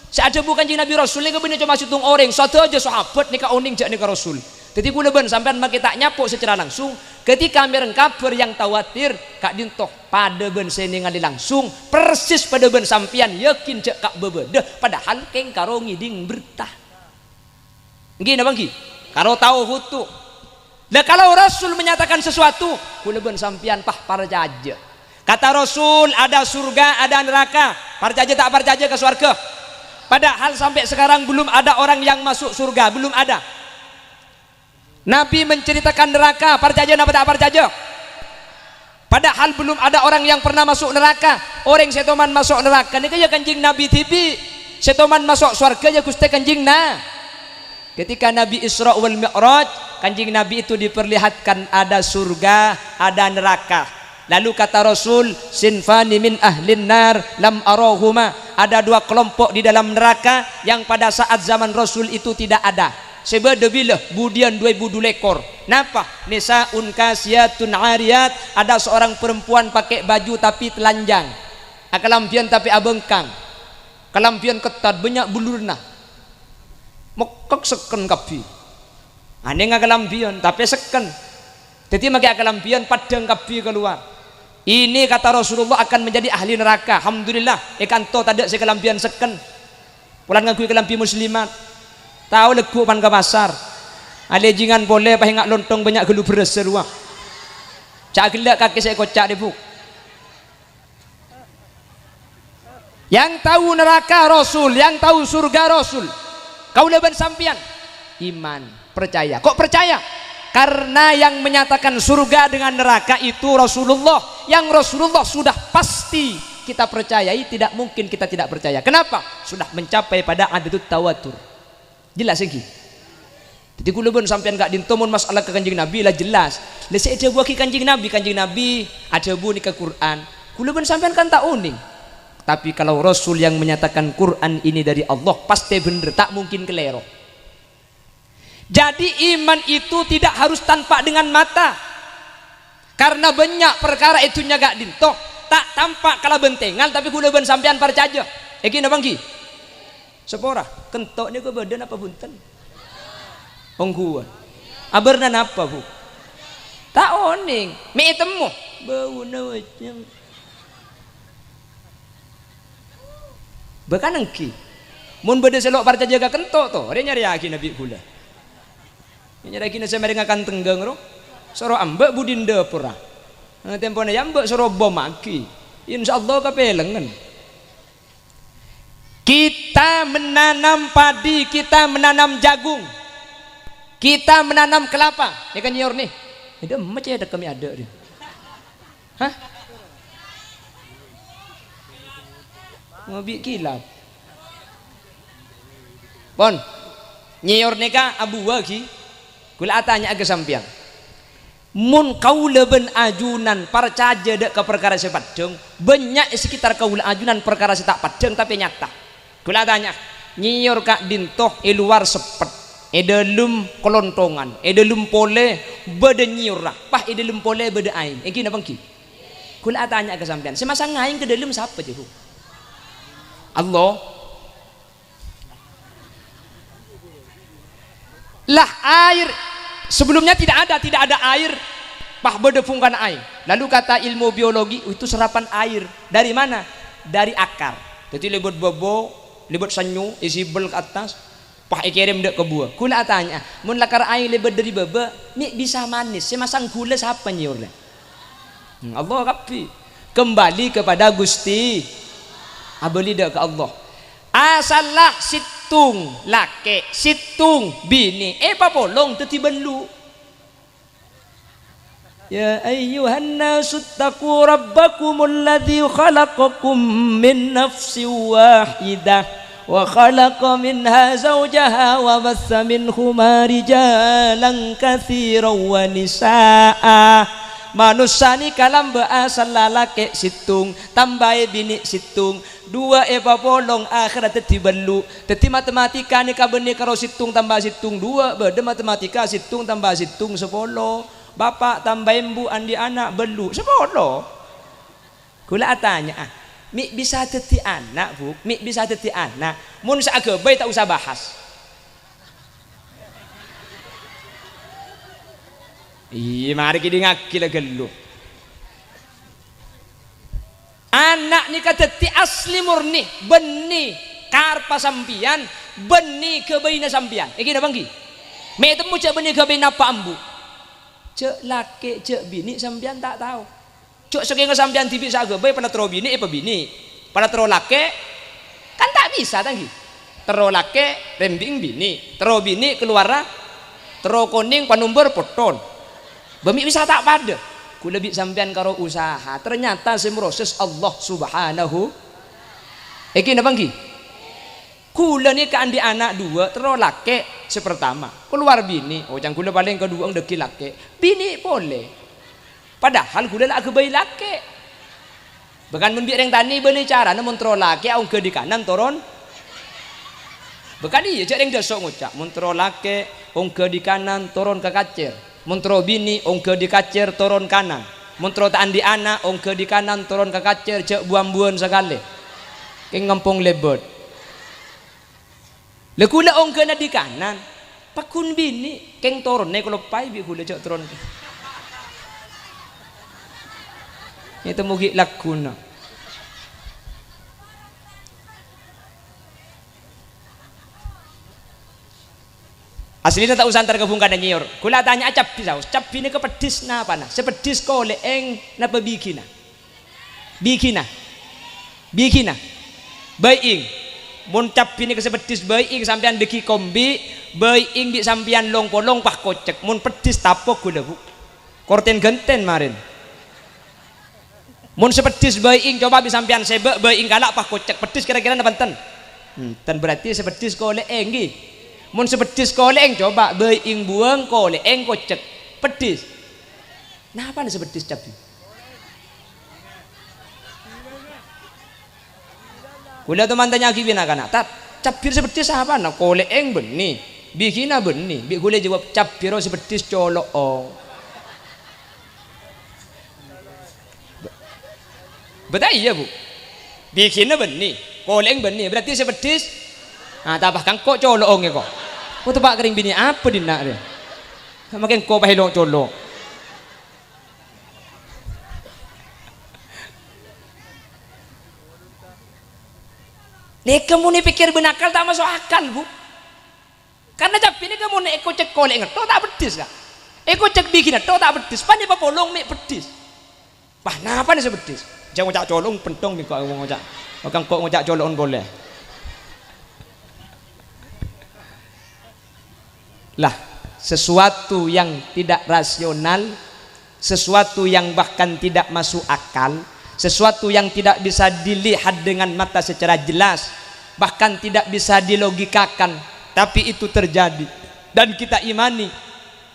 Sè adhâbu Kanjeng Nabi Rasul nèka bânnè coma sèttong orèng, sadhâjâ sahabat nèka onèng jâ' nèka Rasul. Dhâddhi kaulâ bân sampèyan maskè ta' nyapo' secara langsung, ketika mèreng kabhâr yang tawatir, ka'dinto padâ bân sè nèngalè langsung, persis padâ bân sampèyan yakin jâ' Ka'bah bâdâ, padahal kèng karo ngèdhing berta. Ènggi napa ènggi? Karo tao foto. Lah, kalau Rasul menyatakan sesuatu, kaulâ bân sampèyan pas parcajâ. Kata Rasul, ada surga, ada neraka. Parcajâ ta' parcajâ ka sowarghâ? Padahal sampai sekarang belum ada orang yang masuk surga, belum ada. Nabi menceritakan neraka, parcajâ napa ta' parcajâ? Padahal belum ada orang yang pernah masuk neraka. Orèng sè toman maso' neraka nèka ya Kanjeng Nabi dhibi'. Sè toman maso' sowarghâ ya Ghustè Kanjeng Na-, Ketika Nabi Isra wal Mi'raj, Kanjeng Nabi itu diperlihatkan ada surga, ada neraka. Lalu kata Rasul, "Sinfani min ahlin nar lam arahuma." Ada dua kelompok di dalam neraka yang pada saat zaman Rasul itu tidak ada. Sè bâdâ bilâ, budiyân dua èbu du lèkor. Napa? "Nisaun kasiyatun ariyat." Ada seorang perempuan pakai baju tapi telanjang. Akalambhiyân tapè abângkang. Kalambhiyân ketat, bânnya' bulurna. Mokok sekken kabbhi. Anènga kalambhiyân, tapè sekken. Dhâddhi maskè akalambhiyân, paddhâng kabbhi kalowar. Ini, kata Rasulullah, akan menjadi ahli neraka. Alhamdulillah, è kanto tadâ' sè kalambhiyân sekken. Polana ngangghuy kalambhi muslimat. Tao lagghu' pan ka pasar. Alèjingan polè, pas enga' lontong bânnya' ghâllu bherrâssa rowa. Ca' ghellâ' kakè sè èkoca' dhibuk. Yang tahu neraka Rasul, yang tahu surga Rasul. Kaulâ bân sampèyan iman, percaya. Kok percaya? Karena yang menyatakan surga dengan neraka itu Rasulullah. Yang Rasulullah sudah pasti kita percayai, tidak mungkin kita tidak percaya. Kenapa? Sudah mencapai pada adatut tawatur. Jelas ènggi? Dhâddhi kaulâ bân sampèyan ka'dinto mon masalah ka Kanjeng Nabi la jelas. Lah sè èdhâbuwâghi Kanjeng Nabi, Kanjeng Nabi adhâbu nèka Qur'an. Kaulâ bân sampèyan kan ta' onèng. Tapi kalau Rasul yang menyatakan Quran ini dari Allah, pasti bener, tak mungkin kelero. Jadi iman itu tidak harus tampak dengan mata. Karena banyak perkara è dhunnya ka'dinto, ta' tampak kalabân tengal, tapè kaulâ bân sampèyan parcajâ. Èngghi napa èngghi? Sapora, kento nèko bâdâ napa bhunten? Ongghuwân. Abârna napa, Bu? Ta' onèng. Mè' ètemmo. Bâuna wècèng. Bâkana èngghi. Mon bâdâ sè lo' parcajâ ka kento, torè nyarèyaghinah bi' kaulâ. Nyarèyaghinah sè marè ngakan tengghâng, ro. Soro ambâ' budina pora. Nah, tempona yâ ambâ' soro bom aghi. Insyaallah kapèlengngen. Kita menanam padi, kita menanam jagung, kita menanam kelapa. Nèka nyèyor nè. Èdhâ mecè dhekkèm adâ' rè. Hah? Ngobi kilap. Pon. Nyèyor nèka abuwâ ghi. Kaulâ atanya'a ka sampèyan. Mon kaulâ bân ajunan parcajâ dâ' ka parkara sè paddhâng, bânnya' è sekitar kaulâ ajunan parkara sè ta' paddhâng tapè nyata. Kaulâ atanya, nyèyor ka'dinto è lowar seppet, è dâlem kalonthongan, è dâlem polè bâdâ nyèyorra, pas è dâlem polè bâdâ aèng. Èngghi napa èngghi? Kaulâ atanya ka sampèyan, sè masang aèng ka dâlem sapa, jâ, Bu? Allah. Lah, air sebelumnya tidak ada, tidak ada air, pas bâdâ bhungkana aèng. Lalu kata ilmu biologi, "Itu serapan air." Dari mana? Dari akar. Jadi lèbât bâbâ, lèbât sennyu, èsibel ka attas, pas èkèrèm dâ' ka buwâ. Kaulâ atanya, mon lakar aèng lèbât dâri bâbâ, mè' bisa manis, sè masang ghulâ sapa nyèyorra? Hmm, Allah kabbhi. Kembali kepada Gusti. Abâli dâ' ka Allah. Asalla sèttong lakè', sèttong binè', èpapolong dâddhi bâllu'. Ya ayyuhan nasu taqu rabbakumul ladzi khalaqakum min nafsin wahidah. Wa khalaqa minha zawjaha wa bassa minhuma rijalan katsiran wa nisa'a. Manossa nèka lambâ' asalla lakè' sèttong, tambâi binè' sèttong, duwâ' èpapolong akhèrra dâddhi bâllu'. Dâddhi matematika nèka bânnè karo sèttong tamba sèttong duwâ', bâdâ matematika sèttong tamba sèttong sapolo. Bapa' tamba embu' andi' ana' bâllu', sapolo. Kaulâ atanya'a, mè' bisa dâddhi ana', Bu? Mè' bisa dâddhi ana'? Mon sè aghâbây ta' osa bahas. Iyâ, marè kèdingngaghi la ghâllu. Ana' nèka dâddhi asli morni, bânnè karebbhâ sampèyan, bânnè ghâbâyna sampèyan. Èngghi napa èngghi? Mè' ètemmo jâ' bânnè ghâbâyna pa' embu'. Jâ' lakè', jâ' binè' sampèyan ta' tao. Jâ' sakènga sampèyan dhibi' sè aghâbây, padâ terro binè' èpabinè', padâ terro lakè', kan ta' bisa, ta' èngghi? Terro lakè', rembhing binè', terro binè' kalowarra, terro konèng panombor potton. Bâ mè' bisa ta' padâ? Kaulâ bi' sampèyan karo usaha, ternyata sè mroses Allah Subhanahu. Èngghi napa èngghi? Kaulâ nèka andi' ana' duwâ', terro lakè' sè partama, kalowar binè'. Oh, ca'na kaulâ palèng kaduwâ' dhâggi' lakè', binè' polè. Padahal kaulâ la aghâbây lakè'. Bhâkal mon bi' rèng tanè bâli carana mon terro lakè' ongghâ dikanan toron. Bhâkal iyâ jâ' rèng Daso' ngoca', "Mon terro lakè' ongghâ dikanan toron ka kacèr. Mon terro binè' ongghâ dikanan toron kanan. Mon terro ta' andi' ana' ongghâ dikanan toron ka kacèr, jâ' bu-ambuwân sakalè." Kèng ngampong lèbât. La kaulâ ongghâna dikanan, pagghun binè', kèng toronna èkaloppaè bi' kaulâ jâ' toron. Ètemmo ghi' lagghuna. Aslina ta' osa entar ka bhungkana nyèyor. Kaulâ atanya'a cabbhi saos. Cabbhi nèka peddhis napana? Sè peddhis kolè'èng napa bighina? Bighina. Bighina. Bâi'èng. Mon cabbhi nèka sè peddhis bâi'èng sampèyan dhâggi' kombi', bâi'èng bi' sampèyan long-polong pas kocek. Mon peddhis tapo' ghulâ, Bu. Kortèn ghântèn marèn. Mon sè peddhis bâi'èng coba bi' sampèyan sèbâ' bâi'èng kala' pas kocek. Peddhis kèra-kèra napa enten? Enten, berarti sè peddhis kolè'èng, ghi. Mon sè peddhis kolè'èng coba bâi'èng buwâng kolè'èng kocek. Peddhis. Napana sè peddhis cabbhi? Kaulâ toman tanya'aghi bi' na'-kana', "Tat, cabbhir sè peddhis apana?" "Kolè'èng bânnè, bigina bânnè." Bi' kaulâ èjâwâb, "Cabbhirra sè peddhis colo'ong." Bâ-, bâta iyâ, Bu? Bigina bânnè, kolè'èng bânnè, berarti sè peddhis. Ah, tapah kangko' colo'ong èko. Ko teppa' ka rèng binè' apa dinna' rè? Makè engko' pas èlo'-colo'. Nèka mon èpèkkèr bân akal ta' maso' akal, Bu. Karna cabbhi nèka mon èkocèk kolè'èng tho ta' peddhis, Ka'. Èkocèk bigina tho ta' peddhis, pan èpapolong mè' peddhis. Wah, napana sè peddhis? Jhâ' ngoca' colo'ong, pentong bi' engko' ngoca'. Maka engko' ngoca' colo'on polè. Lah, sesuatu yang tidak rasional, sesuatu yang bahkan tidak masuk akal, sesuatu yang tidak bisa dilihat dengan mata secara jelas, bahkan tidak bisa dilogikakan, tapi itu terjadi dan kita imani,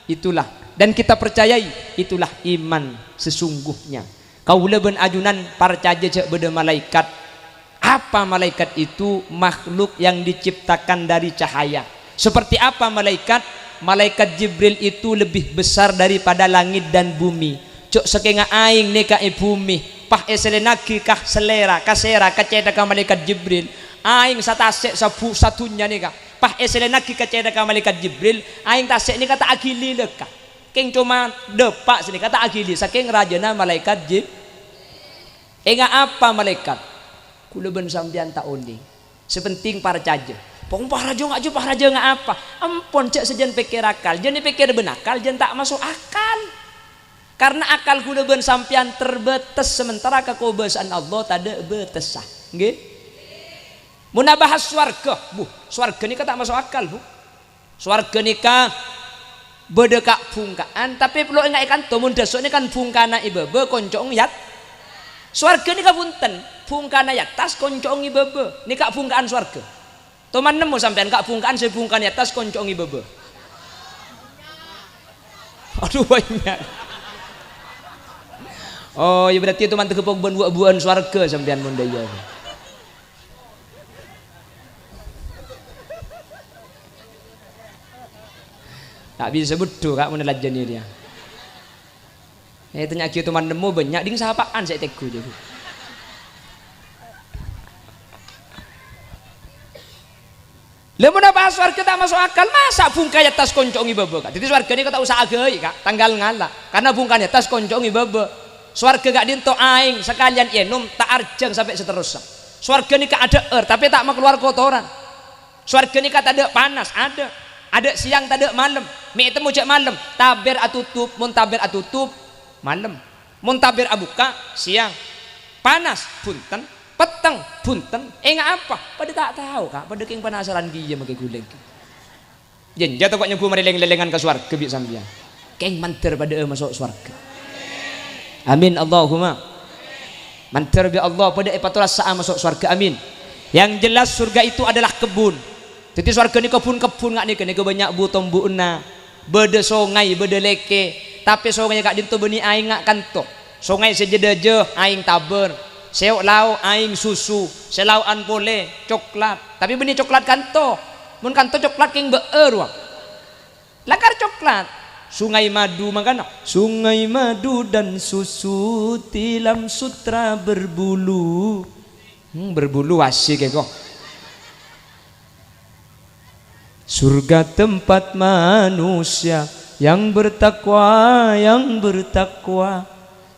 itulah, dan kita percayai, itulah iman sesungguhnya. Kaulâ bân ajunan parcajâ jhâ' bâdâ malaèkat. Apa malaèkat itu? Makhluk yang diciptakan dari cahaya. Seperti apa malaèkat? Malaèkat Jibril itu lebih besar daripada langit dan bumi. Jhâ' sakènga aèng nèka è bumi, pas èsèlènaghi ka selera, ka sèra, ka cèthagghâ malaèkat Jibril, aèng satasè' sabu-, sadhunnya nèka, pas èsèlènaghi ka cèthagghâ malaèkat Jibril, aèng tasè' nèka ta' aghili lèka. Kèng coma dâpa' sanèka ta' aghili, sakèng rajâna malaèkat Jib-, Ènga' apa malaèkat? Kaulâ bân sampèyan ta' onèng. Sè pentèng parcajâ. Pong parcajâ nga' jhâ' parcajâ nga' apa? Ampon, jhâ' sajân pèkkèr akal. Jân èpèkkèr bân akal, jân ta' maso' akal. Karna akal kaulâ bân sampèyan terbâtes, sementara kakobâsaan Allah tadâ' bâtessa. Ngghi? Mon abahas sowarghâ, buh, sowarghâ nèka ta' maso' akal, Bu. Sowarghâ nèka bâdâ ka'-bhungka'an, tapè perlu ènga'è kanto, mon dâso' nèka kan bhungkana è bâbâ, konco'ong è at-, sowarghâ nèka bhunten, bhungkana è attas, konco'ong è bâbâ. Nèka bhungka'an sowarghâ. Toman nemmo sampèyan ka'-bhungka'an sè bhungkana è attas, konco'ong è bâbâ? Adhu, bânnya'. Oh, iyâ, berarti toman tagepok bân bu-, buwâ'ân sowarghâ sampèyan mon dâ' iyâ. Ta' bisa beddhu, Ka', mon lajân rèya. Eh, tanya'aghi toman nemmo bânnya', dhing sapa'an sè ètegghu, jâ. Lha, mon abahas sowarghâ ta' maso' akal, masa' bhungkana è attas konco'ong è bâbâ, Ka'? Dhâddhi sowarghâ nèka ta' osa aghâi', Ka', tangghâl ngala'. Karna bhungkana è attas konco'ong è bâbâ. Sowarghâ ka'dinto aèng sakalèyan ènom, ta' arjhâng sampè' saterrossa. Sowarghâ nèka adhâ'âr, tapè ta' makalowar kotoran. Sowarghâ nèka tadâ' panas, adâ'. Adâ' sèyang, tadâ' malem. Mè' ètemmo jhâ' malem, tabèr atotop, mon tabèr atotop, malem. Mon tabèr abukka', sèyang. Panas, bhunten. Petteng, bhunten. Ènga' apa? Padâ ta' tao, Ka'. Padâ kèng penasaran kèya makè ghulâ ènggi. Yâ, enjâ' tako' nyobu marè lèng-lèlèngan ka sowarghâ bi' sampèyan. Kèng mandhâr padâ'â maso' sowarghâ. Amin, Allahumma. Mandhâr bi' Allah padâ èpatolassa'a maso' sowarghâ. Amin. Yang jelas, surga itu adalah kebun. Dhâddhi, sowarghâ nèka bun-kebbhun nga' nèka, nèka bânnya' bu-tombu'na, bâdâ songay, bâdâ lèkè, tapè songay ka'dinto bânnè aèng nga' kanto. Songay sè jâ-dâjâ aèng tabâr, sè o'-lao' aèng susu, sè lao'an polè coklat. Tapè bânnè coklat kanto. Mon kanto coklat kèng bâ'â rowa. Lakar coklat. Sungai Madu mangkana. Sungai Madu dan susu tilam sutra berbulu. Hmm, berbulu asik ya, kok. Surga tempat manusia yang bertakwa, yang bertakwa.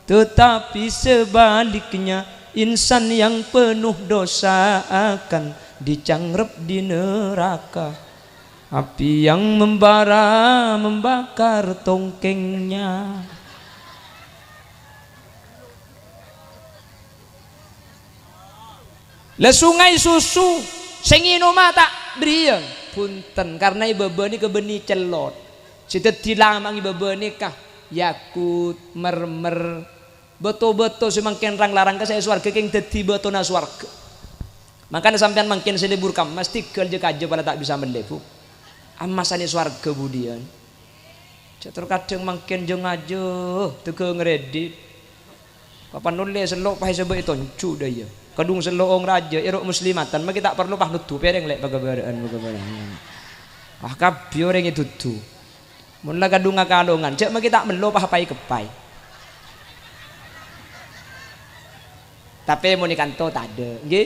Tetapi sebaliknya, insan yang penuh dosa akan dicangrep di neraka. Api yang membara membakar tongkengnya. La songay susu sè ngènoma ta' bâriyâng. Bhunten, karna è bâbâ nèka bânnè cellot. Sè dhâddhi lamang è bâbâ nèka yakut, mermer, bâto-bâto sè mangkèn rang-larang ka sè è sowarghâ kèng dhâddhi bâtona sowarghâ. Mangkana sampèyan mangkèn sè lebur ka emmas, tèghâl jâ-kajâ pala ta' bisa mellè, Bu. Emmassanè sowarghâ budiyân? Jâ' terkadhâng mangkèn jâ-ngajâ, tèghâ ngredit. Kapan ollè sello' pas èsabâ' ètonju' dâ' iyâ. Kadhung sello'ong rajâ, ero' muslimatan, mangkè ta' parlo pas noddu pèrèng lè' pagabârâ'ân, pagabârâ'ân. Wah, kabbhi orèng èduddu. Mon la kadhung akalongan, jâ' mangkè ta' mello pas pay-keppay. Tapè mon è kanto tadâ', ngghi?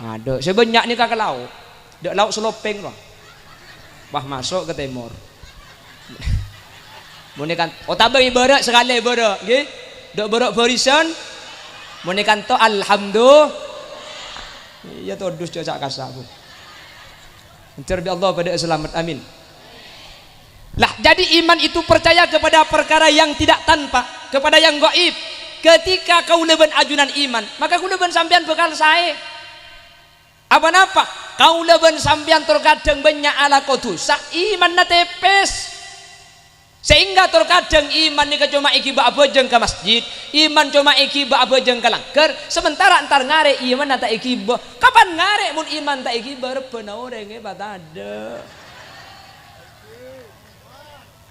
Adâ'. Sè bânnya' nèka ka lao'. Dâ' lao' Salopèng, rowa. Wah, maso' ka tèmor. Mon è kan-, otabâ è bârâ' sakalè è bârâ', ngghi? Dâ' bârâ' bârisan. Mon è kanto, alhamdu-, iyâ, todus jâ' ca'-kassa', Bu. Èntar bi' Allah padâ'â salamet. Amin. Lah, jadi iman itu percaya kepada perkara yang tidak tampak, kepada yang gaib. Ketika kaulâ bân ajunan iman, maka kaulâ bân sampèyan bhâkal saè. Apa napa? Kaulâ bân sampèyan terkadang bânnya' alako dhusa, imanna tèpès. Sehingga terkadang iman nèka coma èghibâ abhâjâng ka masjid, iman coma èghibâ abhâjâng ka langghâr, sementara entar ngarè' imanna ta' èghibâ. Kapan ngarè' mon iman ta' èghibâ? Rebbhâna orèng èpatadâ'.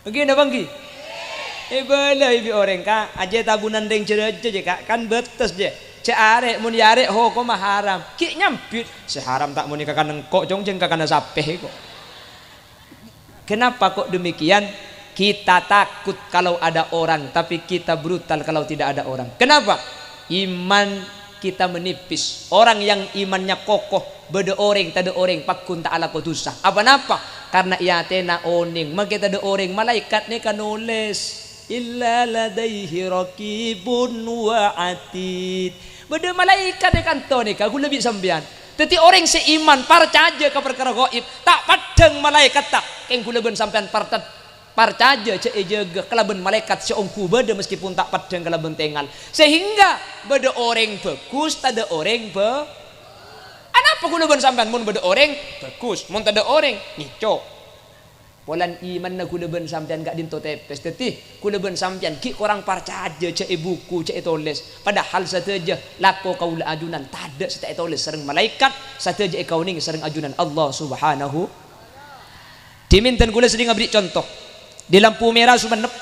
Èngghi napa èngghi? Èbâlâi bi' orèng, Ka'. Ajâ tabunan rèng jâ-rajâ, jâ, Ka'. Kan bâtes, jâ. Jâ' arè', mon èarè' hokomma haram. Ghi' nyambit. Sè haram ta' mon è kakana engko', Cong, jâ' kakana sapè ko'. Kenapa kok demikian? Kita takut kalau ada orang, tapi kita brutal kalau tidak ada orang. Kenapa? Iman kita menipis. Orang yang imannya kokoh, bâdâ orèng, tadâ' orèng, pagghun ta' alako dhusa. Apa napa? Karna è atèna onèng, makè tadâ' orèng, malaèkat nèka nolès. "Illa ladaihi raqibun wa atid." Bâdâ malaèkat è kanto nèka, kaulâ bi' sampèyan. Dâddhi orèng sè iman, parcajâ ka parkara ghaib, ta' paddhâng malaèkatta, kèng kaulâ bân sampèyan parta-, parcajâ jâ' èjâgâ kalabân malaèkat sè ongghu bâdâ meskipun ta' paddhâng kalabân tèngal. Sehingga bâdâ orèng bhâghus, tadâ' orèng bhâ-, anapa kaulâ bân sampèyan mon bâdâ orèng bhâghus, mon tadâ' orèng ngèco'? Polana imanna kaulâ bân sampèyan ka'dinto tèpès. Dâddhi, kaulâ bân sampèyan ghi' korang parcajâ jâ' è buku, jâ' ètolès. Padahal sadhâjâ lako kaulâ ajunan tadâ' sè ta' ètolès sareng malaèkat, sadhâjâ èkaonèngè sareng ajunan Allah Subhanahu. Dhimèn dân kaulâ sering aberri' conto. Di lampu mèra Sumenep,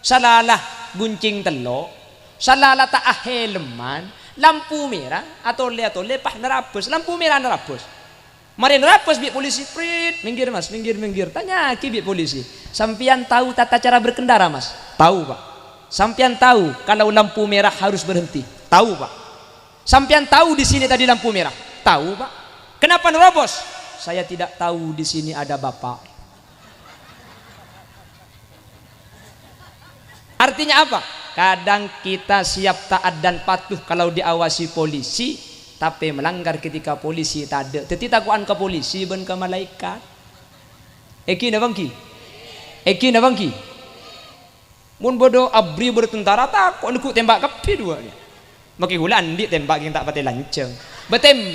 salala goncèng tello', salala ta' ahèlemman, lampu mèra, atolè-atolè, pas narabâs, lampu mèra narabâs. Marè narabâs bi' polisi, "Prit, minggir, Mas, minggir, minggir." Tanya'aghi bi' polisi, "Sampèyan tao tata cara berkendara, Mas?" "Tao, Pak." "Sampèyan tao kalau lampu merah harus berhenti?" "Tao, Pak." "Sampèyan tao di sini tadi lampu merah?" "Tao, Pak." "Kenapa nerobos?" "Saya tidak tahu di sini ada bapak." Artinya apa? Kadang kita siap taat dan patuh kalau diawasi polisi, tapè melanggar ketika polisi tadâ'. Dâddhi tako'an ka polisi bân ka malaèkat. Èngghi napa èngghi? Èngghi napa èngghi? Mon bâdâ ABRI, bâdâ tentara, tako' neggu' tembak kabbhi duwâ'. Makè kaulâ andi' tembak ghi' ta' patè lanjhâng. Bâtem-,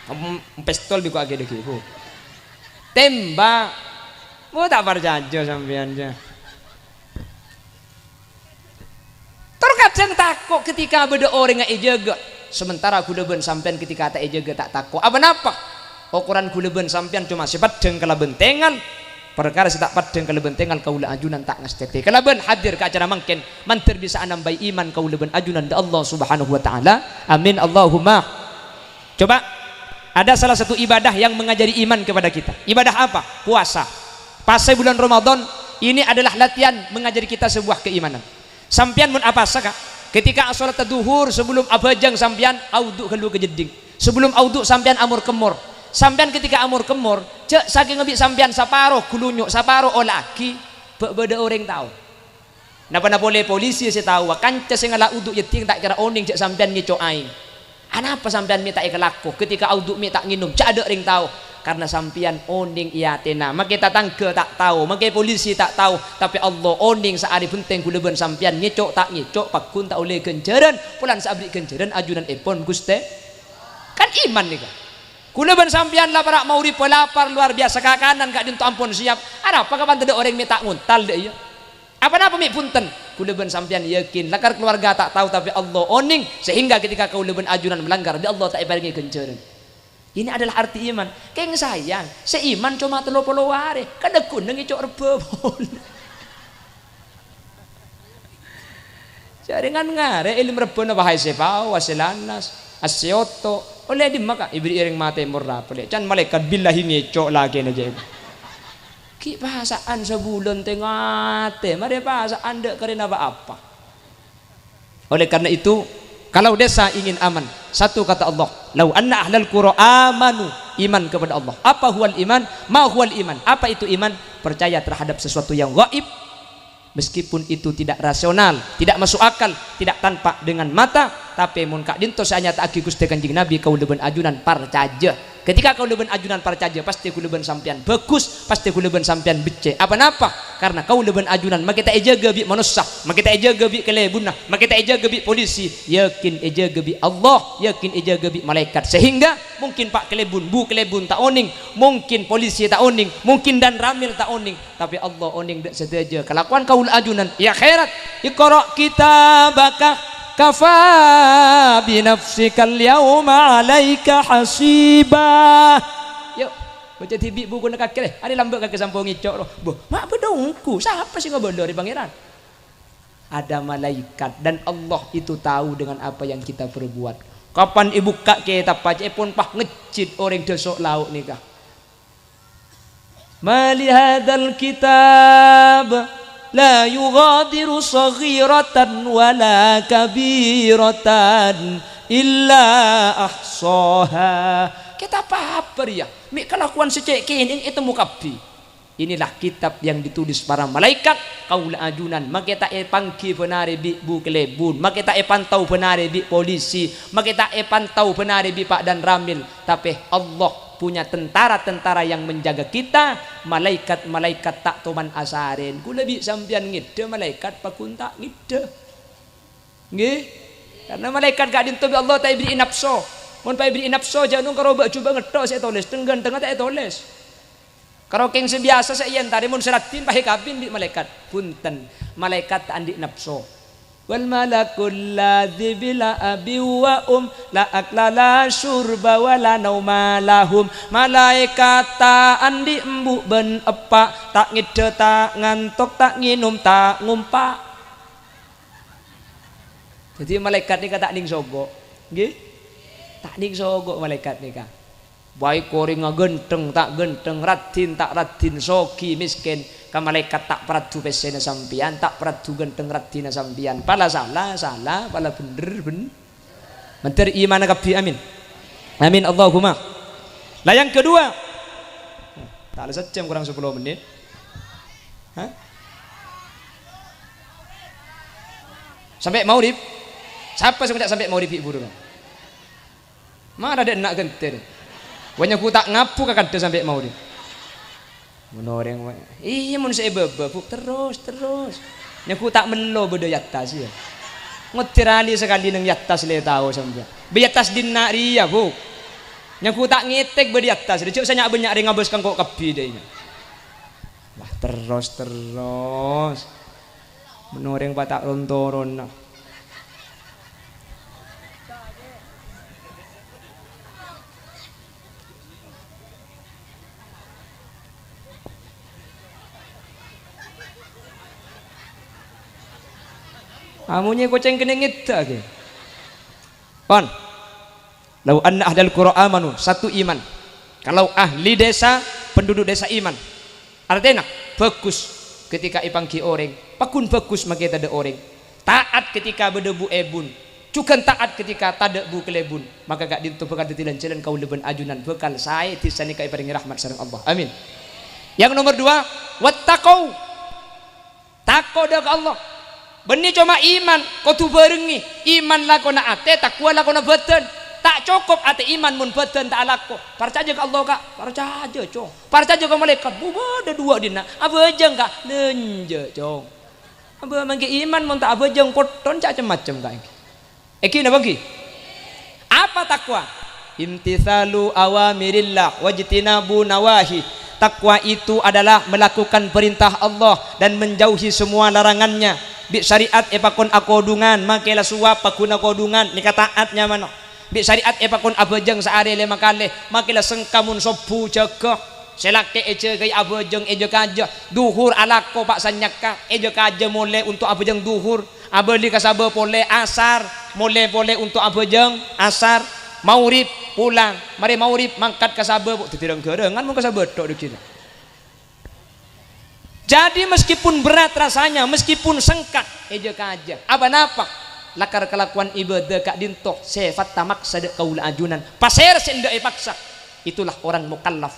em, pistol bi' ko' aghi' dhâggi', Bu. Tembak. Bu, ta' parcajâ sampèyan, jâ. Tor kadhâng tako' ketika bâdâ orèng èjâgâ. Sementara kaulâ bân sampèyan ketika ta' èjâgâ ta' tako'. Apa napa? Okoran kaulâ bân sampèyan coma sè paddhâng kalabân tèngal. Parkara sè ta' paddhâng kalabân tèngal kaulâ ajunan ta' ngastètè. Kalabân hadir ka acara mangkèn, mandhâr bisa anambâi iman kaulâ bân ajunan dâ' Allah Subhanahu wa Ta'ala. Amin, Allahumma. Coba, ada salah satu ibadah yang mengajari iman kepada kita. Ibadah apa? Puasa. Pas è bulân Ramadan, ini adalah latihan mengajari kita sebuah keimanan. Sampèyan mon apasa, Ka', ketika asholat adzuhur, sebelum abhâjâng sampèyan audhu' ghâllu ka jeddhing. Sebelum audhu' sampèyan amor-kemmor. Sampèyan ketika amor-kemmor, jâ' sakènga bi' sampèyan saparo ghulunyo', saparo ola'aghi, bâ' bâdâ orèng tao. Napa-napa polè polisi sè tao, kanca sè ngala' udhu' jeddhing ta' kèra onèng jâ' sampèyan ngèco' aèng. Anapa sampèyan mè' ta' èkalako? Ketika audhu' mè' ta' ngènom, jâ' adâ' rèng tao. Karna sampèyan onèng è atèna. Makè tatangghâ ta' tao, makè polisi ta' tao, tapè Allah onèng saarè bhenteng kaulâ bân sampèyan ngèco' ta' ngèco', pagghun ta' ollè ghânjhârân, polana sè aberri' ghânjhârân ajunanèpon Ghustè. Kan iman nèka. Kaulâ bân sampèyan la para' mauribbhâ lapar luar biasa, kakanan ka'dinto ampon siap. Arapa kapan tadâ' orèng mè' ta' ngontal dâ' iyâ? Apa napa mè' bhunten? Kaulâ bân sampèyan yakin, lakar keluarga ta' tao, tapè Allah onèng, sehingga ketika kaulâ bân ajunan melanggar, bi' Allah ta' èparèngè ghânjhârân. Ini adalah arti iman. Kèng sayang, sè iman coma tello polo arè, kan ghuna ngèco' rebbhâ polè. Jhâ' rèng ngan-ngarè' èlem rebbhâna, wahai sè pao, wahai sè lanas, asseyoto. Ollè dimma, Ka'? Èberri'i rèng matè morra polè. Can malaèkat billahi ngèco' lakèna jhâ'. Ghi' pasa'an sabulân tè-ngatè, marè pasa'an dâ' karèna pa-apa. Oleh karena itu, kalau desa ingin aman, satu kata Allah, "Lau anna ahlal qura amanu," iman kepada Allah. Apa huwal iman? Ma huwal iman? Apa itu iman? Percaya terhadap sesuatu yang gaib, meskipun itu tidak rasional, tidak masuk akal, tidak tampak dengan mata, tapè mon ka'dinto sè anyata'aghi Ghustè Kanjeng Nabi, kaulâ bân ajunan parcajâ. Ketika kaulâ bân ajunan parcajâ, pastè kaulâ bân sampèyan bhâghus, pastè kaulâ bân sampèyan beccè'. Apa-napa? Karena kaulâ bân ajunan makè ta' èjâgâ bi' manossa, makè ta' èjâgâ bi' kalèbunna, makè ta' èjâgâ bi' polisi, yakin èjâgâ bi' Allah, yakin èjâgâ bi' malaèkat. Sehingga mungkin pa' kalèbun, bu kalèbun ta' onèng, mungkin polisi ta' onèng, mungkin danramil ta' onèng, tapè Allah onèng dâ' sadhâjâ kalakowan kaulâ ajunan è akhèrat. "Iqra' kitabaka, kafa bi nafsikal yauma 'alaika hasiba." Yo, baca dhibi' bukuna kakè, lè. Arè lambâ' kakè sampo ngèco' ro. Bo, ma' bâdâ ongghu, sapa sè ngabâlâ rè Pangèran? Ada malaikat, dan Allah itu tahu dengan apa yang kita perbuat. Kapan èbukka' kètabbhâ, ca'èpon pas ngejjhit orèng dâso' lao' nèka. "Ma li hadzal kitab la yughadiru shaghiratan wa la kabiratan illa ahshaha." Kètab apa rèya? Mè' kalakowan sè cè' kènèng ètemmo kabbhi. Inilah kitab yang ditulis para malaikat. Kaulâ ajunan makè ta' èpangghi bân arè bi' bu kalèbun, makè ta' èpantau bân arè bi' polisi, makè ta' èpantau bân arè bi' pa' danramil. Tapè Allah punya tentara-tentara yang menjaga kita, malaikat-malaikat ta' toman asarèn. Kaulâ bi' sampèyan ngèdhâ, malaikat pagghun ta' ngèdhâ. Ngghi? Karena malaikat ka'dinto bi' Allah ta' èberri'i napso. Mon pas èberri'i napso, jhâ' nong karo bâ' jhubâ' ngetthok sè ètolès, teng-ghântengnga ta' ètolès. Karo kèng sè biyasa sè èentarè, mon sè raddhin pas èkabin bi' malaikat. Bhunten, malaikat ta' andi' napso. "Wal malakul ladzi bila abi wa um, la akla la syurba wa la nauma lahum." Malaèkat ta' andi' embu' bân eppa', ta' ngèdhâ, ta' ngantok, ta' ngènom, ta' ngompa'. Dhâddhi malaèkat nèka ta' nèng sogo', ngghi? Ta' nèng sogo' malaèkat nèka. Baik orèngnga ghântheng ta' ghântheng, raddhin ta' raddhin, soghi mèskèn, ka malaèkat ta' paraddhu pèssèna sampèyan, ta' paraddhu ghântheng raddhinna sampèyan. Pala sala, sala, pala bhendher, bhen-, Mandhâr imanna kabbhi, amin. Amin, Allahumma. Lah, yang kedua. Ta' la sajjhâm, kurang sapolo mennit. Hah? Sampè' maghrib? Sapa sè ngoca' sampè' maghrib, bi' buru? Mara dâ' enna' ghentè. Wah, nyangko ta' ngabu ka kadhâ sampè' maghrib. Mon orèng, iyâ, mon sè è bâbâ, Bu, terros, terros. Nyangko ta' mello bâdâ è attas, iyâ. Ngoddhir ali sakalè neng è attas lè tao sampèyan. Bâ è attas dinna' rèya, Bu. Nyangko ta' ngètèk bâdâ è attas, rè, jhâ' sè nya'-bânnya' rèng abâs kangko' kabbhi dâ' iyâ. Wah, terros, terros. Mon orèng pa' ta' ron-toronna. Amonyè kocèng kennèng ngèdhâ, ghi. Pon. "Lau anna ahlal qura amanu," satu iman. Kalau ahli desa, penduduk desa iman. Artèna, bhâghus ketika èpangghi orèng, paggun bhâghus makè tadâ' orèng. Ta'at ketika bâdâ bu-èbun, jhughân ta'at ketika tadâ' bu-kalèbun. Maka ka'dinto bhâkal dhâddhi lan-jhâlân kaulâ bân ajunan bhâkal saè desa nèka èparèngè rahmat sareng Allah. Amin. Yang nomor dua, wattaqau. Tako' dâ' ka Allah. Bânnè coma iman, kodhu bhârengngè. Iman lakona atè, takwa lakona bâdân. Ta' cokop atè iman mon bâdân ta' alako. Parcajâ ka Allah, Ka'? Parcajâ, Cong. Parcajâ ka malaèkat? Bu, bâdâ duwâ' dinna'. Abhâjâng, Ka'? Lènjâ', Cong. Abâ' mangghi iman mon ta' abhâjâng, potthon ca'-, cem-macem, Ka', èngghi. Èngghi napa èngghi? Apa takwa? Imtitsalu awamirillah wajtinabu nawahi. Takwa itu adalah melakukan perintah Allah dan menjauhi semua larangannya. Bi' syariat èpakon akodhungan, makè la sowab paggun akodhungan, nèka ta'at nyamana. Bi' syariat èpakon abhâjâng saarè lèma kalè, makè la sengka mon sobbhu jâgâ. Sè lakè' èjâgâi abhâjâng èjâ-kajâ. Dhuhur alako pa' sanyakka, èjâ-kajâ molè onto' abhâjâng dhuhur. Abâli ka sabâ polè asar, molè polè onto' abhâjâng asar. Maghrib, pulang. Marè maghrib, mangkat ka sabâ, bu-, dhâddhi rang-ghârângan mon ka sabâ tho' dhâgginna. Jadi, meskipun berat rasanya, meskipun sengka, èjâ-kajâ. Apa napa? Lakar kalakowan ibâdâ ka'dinto sèfatta maksa dâ' kaulâ ajunan. Pasèra sè endâ' èpaksa? Itulah orang mukallaf.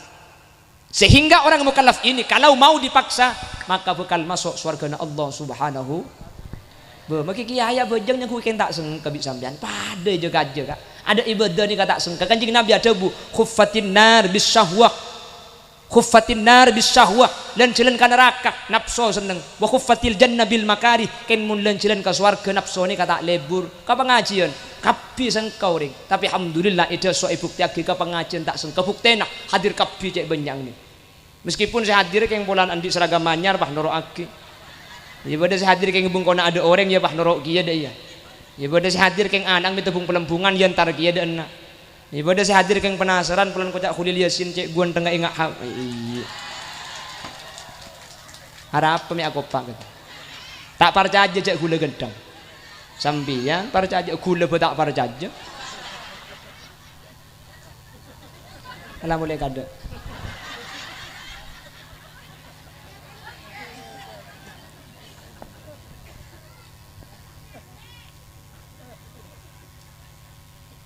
Sehingga orang mukallaf ini kalau mau dipaksa, maka bakal maso' sowargana Allah Subhanahu. Bâ, maghi kèyaè abhâjâng nyangghuy kèng ta' sengka bi' sampèyan. Padâ èjâ-kajâ, Ka'. Adâ' ibâdâ nèka ta' sengka. Kanjeng Nabi adhâbu, "Khuffatin nar bis syahwah." Khuffatin nar bis syahwah, lân-jhâlân ka naraka, napso senneng. "Wa khuffatil jannah bil makarih," kèng mon lân-jhâlân ka sowarga, napso nèka ta' lebur. Ka pangajiyân, kabbhi sengka orèng. Tapè, alhamdulillah, è dâ' so èbuktèyaghi ka pangajiyân ta' sengka. Buktèna, hadir kabbhi cè' bânnya'na. Meskipun sè hadir kèng polana andi' seragam anyar, pas noro'aghi. Iyâ, bâdâ sè hadir kèng bengkona adâ' orèng, iyâ, pas noro' kèya dâ' iyâ. Iyâ, bâdâ sè hadir kèng ana'na mè' tebung-pelembungan, iyâ, entar kèya dâ' enna'. Iyâ, bâdâ sè hadir kèng penasaran, polana koca' Kholil Yasin cè' ghun tengnga enga' ha-, iyâ. Arapa mè' akopa' kèta? Ta' parcajâ jâ' ghulâ ghândhâng. Sampèyan parcajâ, ghulâ bâ ta' parcajâ. Ala molè kadâ'.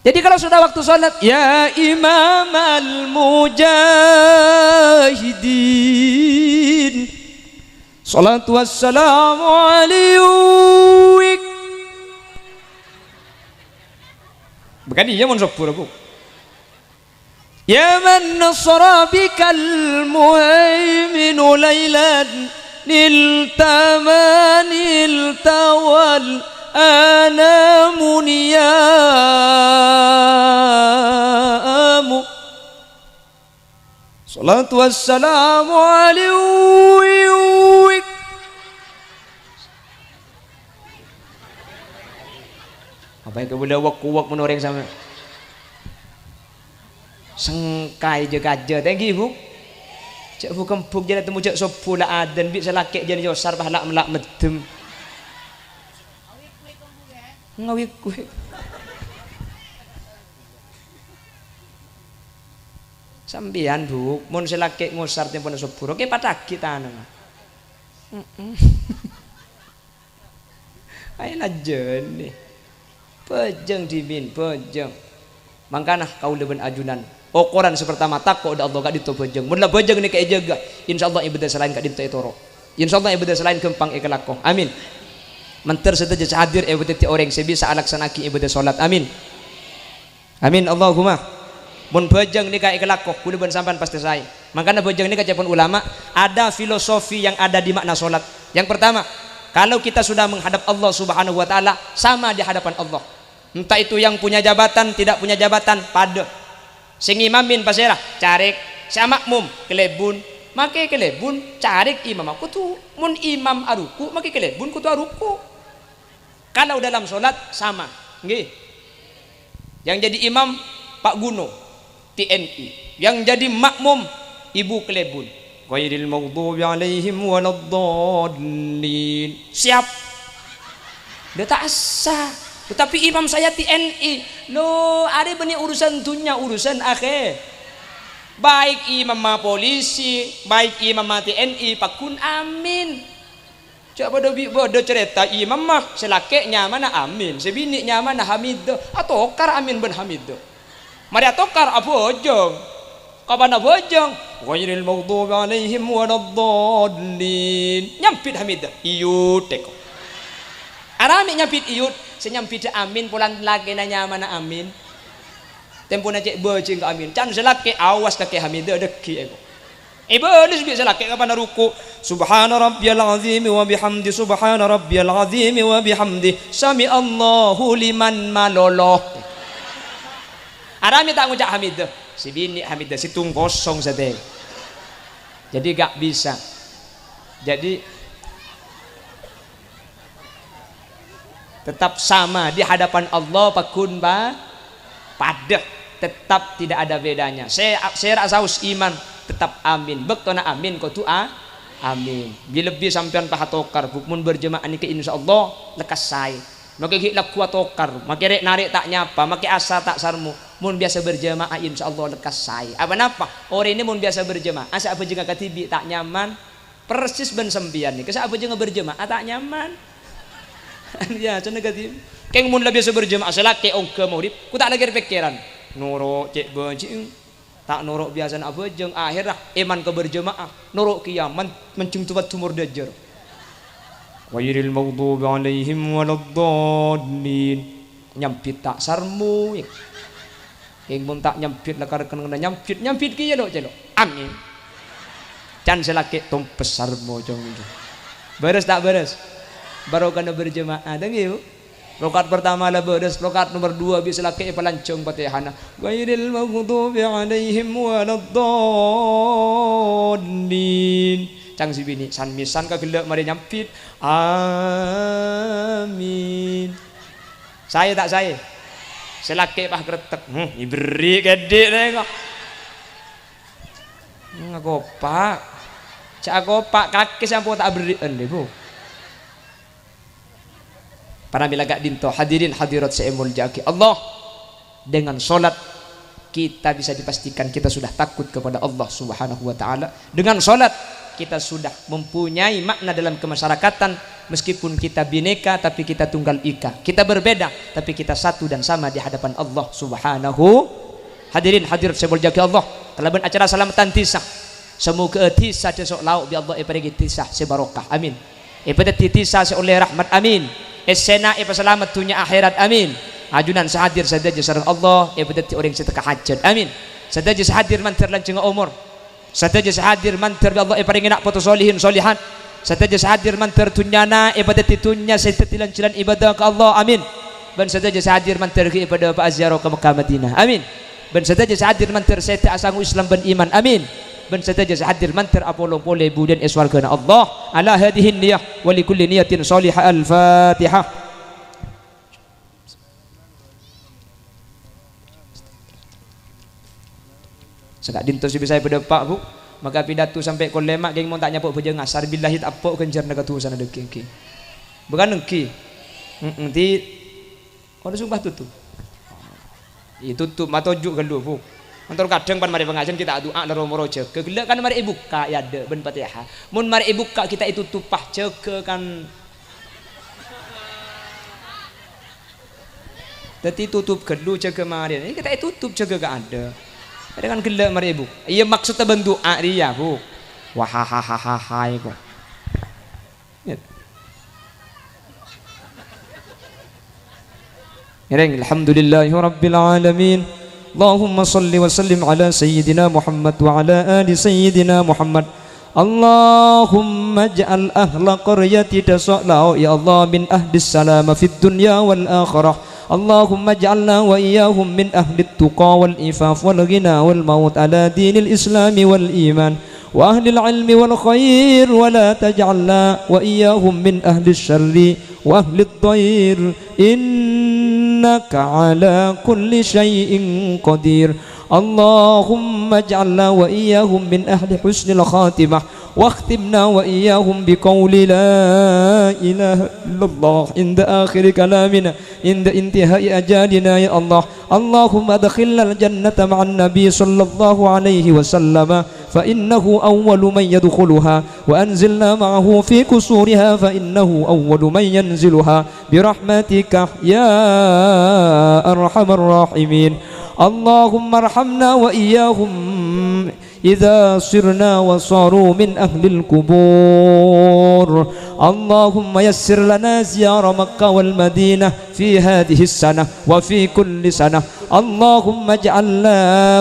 Jadi, kalau sudah waktu sholat, "Ya imamal mujahidin, sholatu wassalamu alaik." Bukan iyâ mon sobbhu, Bu. "Ya man nasara bikal muhaiminu lailan, nilta ma nilta wal anamu niyamu. Sholatu wassalamu alaik." Apa yang kemudian wak-kuwak menoreng sama? Sengka èjâ-kajâ, ta' ènggi, Bu? Jâ' bu-kembung jârèya temmo jâ' sobbhu la adân, bi' sè lakè' jân yosar pas la'-mella' meddhem. Ngawi kuwi. Sampèyan, Bu, mon sè lakè' ngosar tempona sobbhu, rowa kè paddhâghi tanangnga. Heeh. Ayo lajân, nè. Bhâjâng dhimèn, bhâjâng. Mangkana kaulâ bân ajunan, okoran sè partama tako' dâ' Allah ka'dinto bhâjâng. Mon la bhâjâng nèka èjâgâ, insyaallah ibâdâ sè laèn ka'dinto ètoro'. Insyaallah ibâdâ sè laèn ghâmpang èkalako. Amin. Mandhâr sadhâjâ sè hadir èpadhâddhi orèng sè bisa alaksanaaghi ibâdâ sholat. Amin. Amin, Allahumma. Mon bhâjâng nèka èkalako, kaulâ bân sampèyan pastè saè. Mangkana bhâjâng nèka, ca'èpon ulama, ada filosofi yang ada di makna sholat. Yang pertama, kalau kita sudah menghadap Allah Subhanahu wa Ta'ala, sama di hadapan Allah. Entah itu yang punya jabatan, tidak punya jabatan, padâ. Sè ngimamè pasèra? Carèk. Sè amakmum? Kalèbun. Makè kalèbun, carèk imamma kodhu, mon imam aruku', makè kalèbun kodhu aruku'. Kalau dalam sholat, sama. Ngghi. Yang jadi imam, Pak Guno, T N I. Yang jadi makmum, Ibu Kalèbun. Ghairil maghdubi alaihim waladdallin. Siap. Dâ' ta' essa. Tetapi imam saya T N I. Lo, arè bânnè urusan dhunnya, urusan akhè-, Baik imamma polisi, baik imamma T N I, pagghun amin. Jâ' bâdâ bi-, bâdâ carèta imamma, sè lakè' nyamana Amin, sè binè' nyamana Hamidah. Atokar Amin bân Hamidah. Marè atokar abhâjâng. Kapan abhâjâng? Ghairil maghdubi alaihim waladdallin. Nyambit Hamidah. Iyut, èko. Aramè nyambit iyut, sè nyambidhâ Amin polana lakèna nyamana Amin. Tempona cè' bhâjâng ka Amin. Can sè lakè', awas kakè Hamidah, dâggi' èko. Èbâles bi' sè lakè' kapan aruku', "Subhana rabbiyal azimi wa bihamdi, subhana rabbiyal azimi wa bihamdi, sami'allahu liman," malolo. Aramè ta' ngoca' Hamidah, sè binè' Hamidah, sèttong kosong satèya. Jadi gak bisa. Jadi tetap sama di hadapan Allah, pagghun pa-, padâ, tetap tidak ada bedanya. Sè-, sèra saos iman, Tetep amin. Bâktona amin kodhu a-, amin. Bi-, lebbi sampèyan pas atokar, Bu. Mon berjamaah nèka insyaallah lekkas saè. Make ghi' lagghu atokar, make rè'-narè' ta' nyapa, make asa ta' sarmo. Mon biyasa berjamaah insyaallah lekkas saè. Apa napa? Orèngnga mon biyasa berjamaah, sè abhâjângnga kadhibi' ta' nyaman. Persis bân sampèyan nèka, sè abhâjângnga berjamaah ta' nyaman. Biyasana kadhibi'. Kèng mon la biyasa berjamaah, sè lakè' ongghâ maghrib, ko ta' lagi pèkkèran. Noro' cè' bâji'eng. Ta' noro' biyasana abhâjâng, akhèrra èman ka berjamaah, noro' kèya man-, manjheng towa dumor dâjâr. Ghairil maghdubi 'alaihim waladdallin. Nyambit ta' sarmo, yâ. Kèng mon ta' nyambit la karè kennengnganna nyambit, nyambit kèya lo', cè' lo'. Amin. Can sè lakè' tompes sarmo, cong. Bârâs ta' bârâs? Barokana berjamaah, ta' ngghi, Bu? Rakaat pertama la bârâs, rakaat nomer dua bi' sè lakè' èpalanjhâng Fatihana. Ghairil maghdubi 'alaihim waladdallin. Cang sè binè', san-mèsan ka ghellâ' marè nyambit. Amin. Saè ta' saè? Sè lakè' pas krettek. Hmm, èberri' kèdhi' rè kok. Hmm, akopa'. Cè' akopa' kakè sè ampo ta' aberri'ân, Bu. Para mèla ka'dinto, hadirin hadirat sè èmoljâ'aghi Allah, dengan salat kita bisa dipastikan kita sudah takut kepada Allah Subhanahu wa Ta'ala. Dengan salat kita sudah mempunyai makna dalam kemasyarakatan, meskipun kita bineka, tapi kita tunggal ika. Kita berbeda, tapi kita satu dan sama di hadapan Allah Subhanahu. Hadirin hadirat sè èmoljâ'aghi Allah, kalabân acara salameddhân dhisa. Samoghâ dhisa Dâso' Lao' bi' Allah èparèngè dhisa sè barokah. Amin. Èpadhâddhi dhisa sè ollè rahmat. Amin. Essèna èpasalamet dhunnya akhèrat. Amin. Ajunan sè hadir sadhâjâ sareng Allah èpadhâddhi orèng sè tekka hajhât. Amin. Sadhâjâ sè hadir mandhâr lanjhângnga omor. Sadhâjâ sè hadir mandhâr bi' Allah èparèngè na' poto solihin solihat. Sadhâjâ sè hadir mandhâr dhunnyana èpadhâddhi dhunnya sè dhâddhi lan-jhâlân ibadah ka Allah. Amin. Bân sadhâjâ sè hadir mandhâr ghi' padâ pa'a ziarah ka Mekkah Madinah. Amin. Bân sadhâjâ sè hadir mandhâr sèdhâ asango Islam bân iman. Amin. Bân sadhâjâ sè hadir mandhâr apolong polè budiyân è sowarghâna Allah. Ala hadhihi niyah wa li kulli niyatin shalihah. Al-Fatihah. Saka'dinto sè bisa èpadâpa', Bu. Maka pidato sampè' kol lèma', kèng mon ta' nyapo' bhâjâng asar, billahi ta' eppo' ghânjhârânna ka dhusana dhâggi' èngghi. Bukan èngghi. Mm-mm, di-, Ono sumpah tutup. Iyâ, tutup, matoju' ghâllu, Bu. Montor kadhâng pan marè pangajiân kita adu'a, loro moro jâgâ. Ghellâ' kan marè èbukka' è adâ' bân Fatihah. Mon marè èbukka' kita ètutup, pas jâgâ kan. Dhâddhi tutup ghâllu jâgâ marè. Ini kita ètutup jâgâ ka adâ'. Arè kan ghellâ' marè èbuk-, iyâ, maksodda bân du'a rèya, Bu. Wahahahaha, kok. Ngèrèng, alhamdulillahi rabbil alamin. Allahumma shalli wa sallim ala sayyidina Muhammad wa ala ali sayyidina Muhammad. Allahumma ij'al ahla qaryati Dâso' Lao', ya Allah, min ahlis salama fid dunya wal akhirah. Allahumma ij'alna wa iyyahum min ahlit tuqa wal ifaf wal ghina wal maut ala dinil islami wal iman. وأهل العلم والخير، ولا تجعلنا وإياهم من أهل الشر وأهل الضير، إنك على كل شيء قدير. اللهم اجعلنا وإياهم من أهل حسن الخاتمة، واختمنا وإياهم بقول لا إله إلا الله عند آخر كلامنا، عند انتهاء أجالنا، يا الله. اللهم أدخلنا الجنة مع النبي صلى الله عليه وسلم، فإنه أول من يدخلها، وأنزلنا معه في قصورها، فإنه أول من ينزلها، برحمتك يا أرحم الراحمين. اللهم ارحمنا وإياهم إذا صرنا وصاروا من أهل القبور. اللهم يسر لنا زيارة مكة والمدينة في هذه السنة وفي كل سنة. اللهم اجعلنا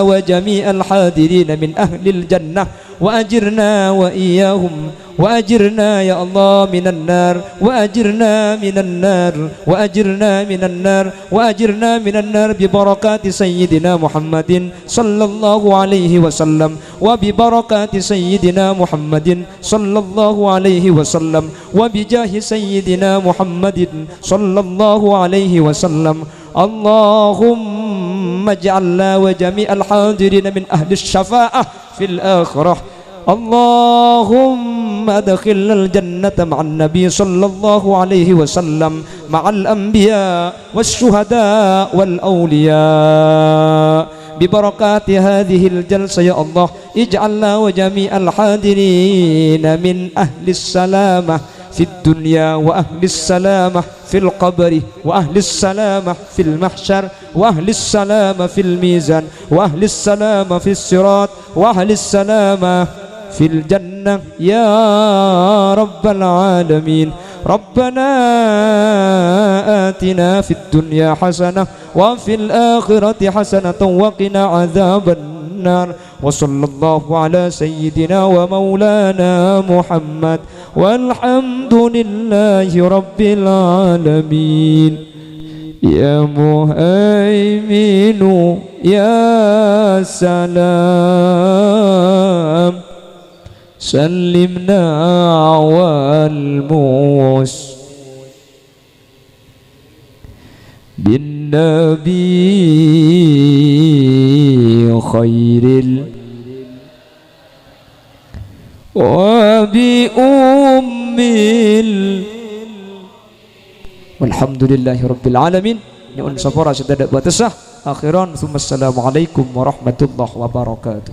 وجميع الحاضرين من أهل الجنة، وأجرنا وإياهم، وأجرنا يا الله من النار، وأجرنا من النار، وأجرنا من النار، وأجرنا من النار ببركات سيدنا محمد صلى الله عليه وسلم، وببركات سيدنا محمد صلى الله عليه وسلم، وبجاه سيدنا محمد صلى الله عليه وسلم. اللهم اجعلنا وجميع الحاضرين من أهل الشفاعة في الآخرة. اللهم أدخلنا الجنة مع النبي صلى الله عليه وسلم، مع الأنبياء والشهداء والأولياء، ببركات هذه الجلسة يا الله، اجعلنا وجميع الحاضرين من أهل السلامة في الدنيا، وأهل السلامة في القبر، وأهل السلامة في المحشر، وأهل السلامة في الميزان، وأهل السلامة في الصراط، وأهل السلامة في الجنة يا رب العالمين. ربنا آتنا في الدنيا حسنة وفي الآخرة حسنة وقنا عذاب النار. وصلى الله على سيدنا ومولانا محمد، والحمد لله رب العالمين. يا مهيمن يا سلام، سلمنا والموس بالنبي خير ال-، وبأم ال-، والحمد لله رب العالمين. Nyo'on sapora sè tadâ' bâtessa. Akhiran, tsummassalamualaikum warahmatullahi wabarakatuh.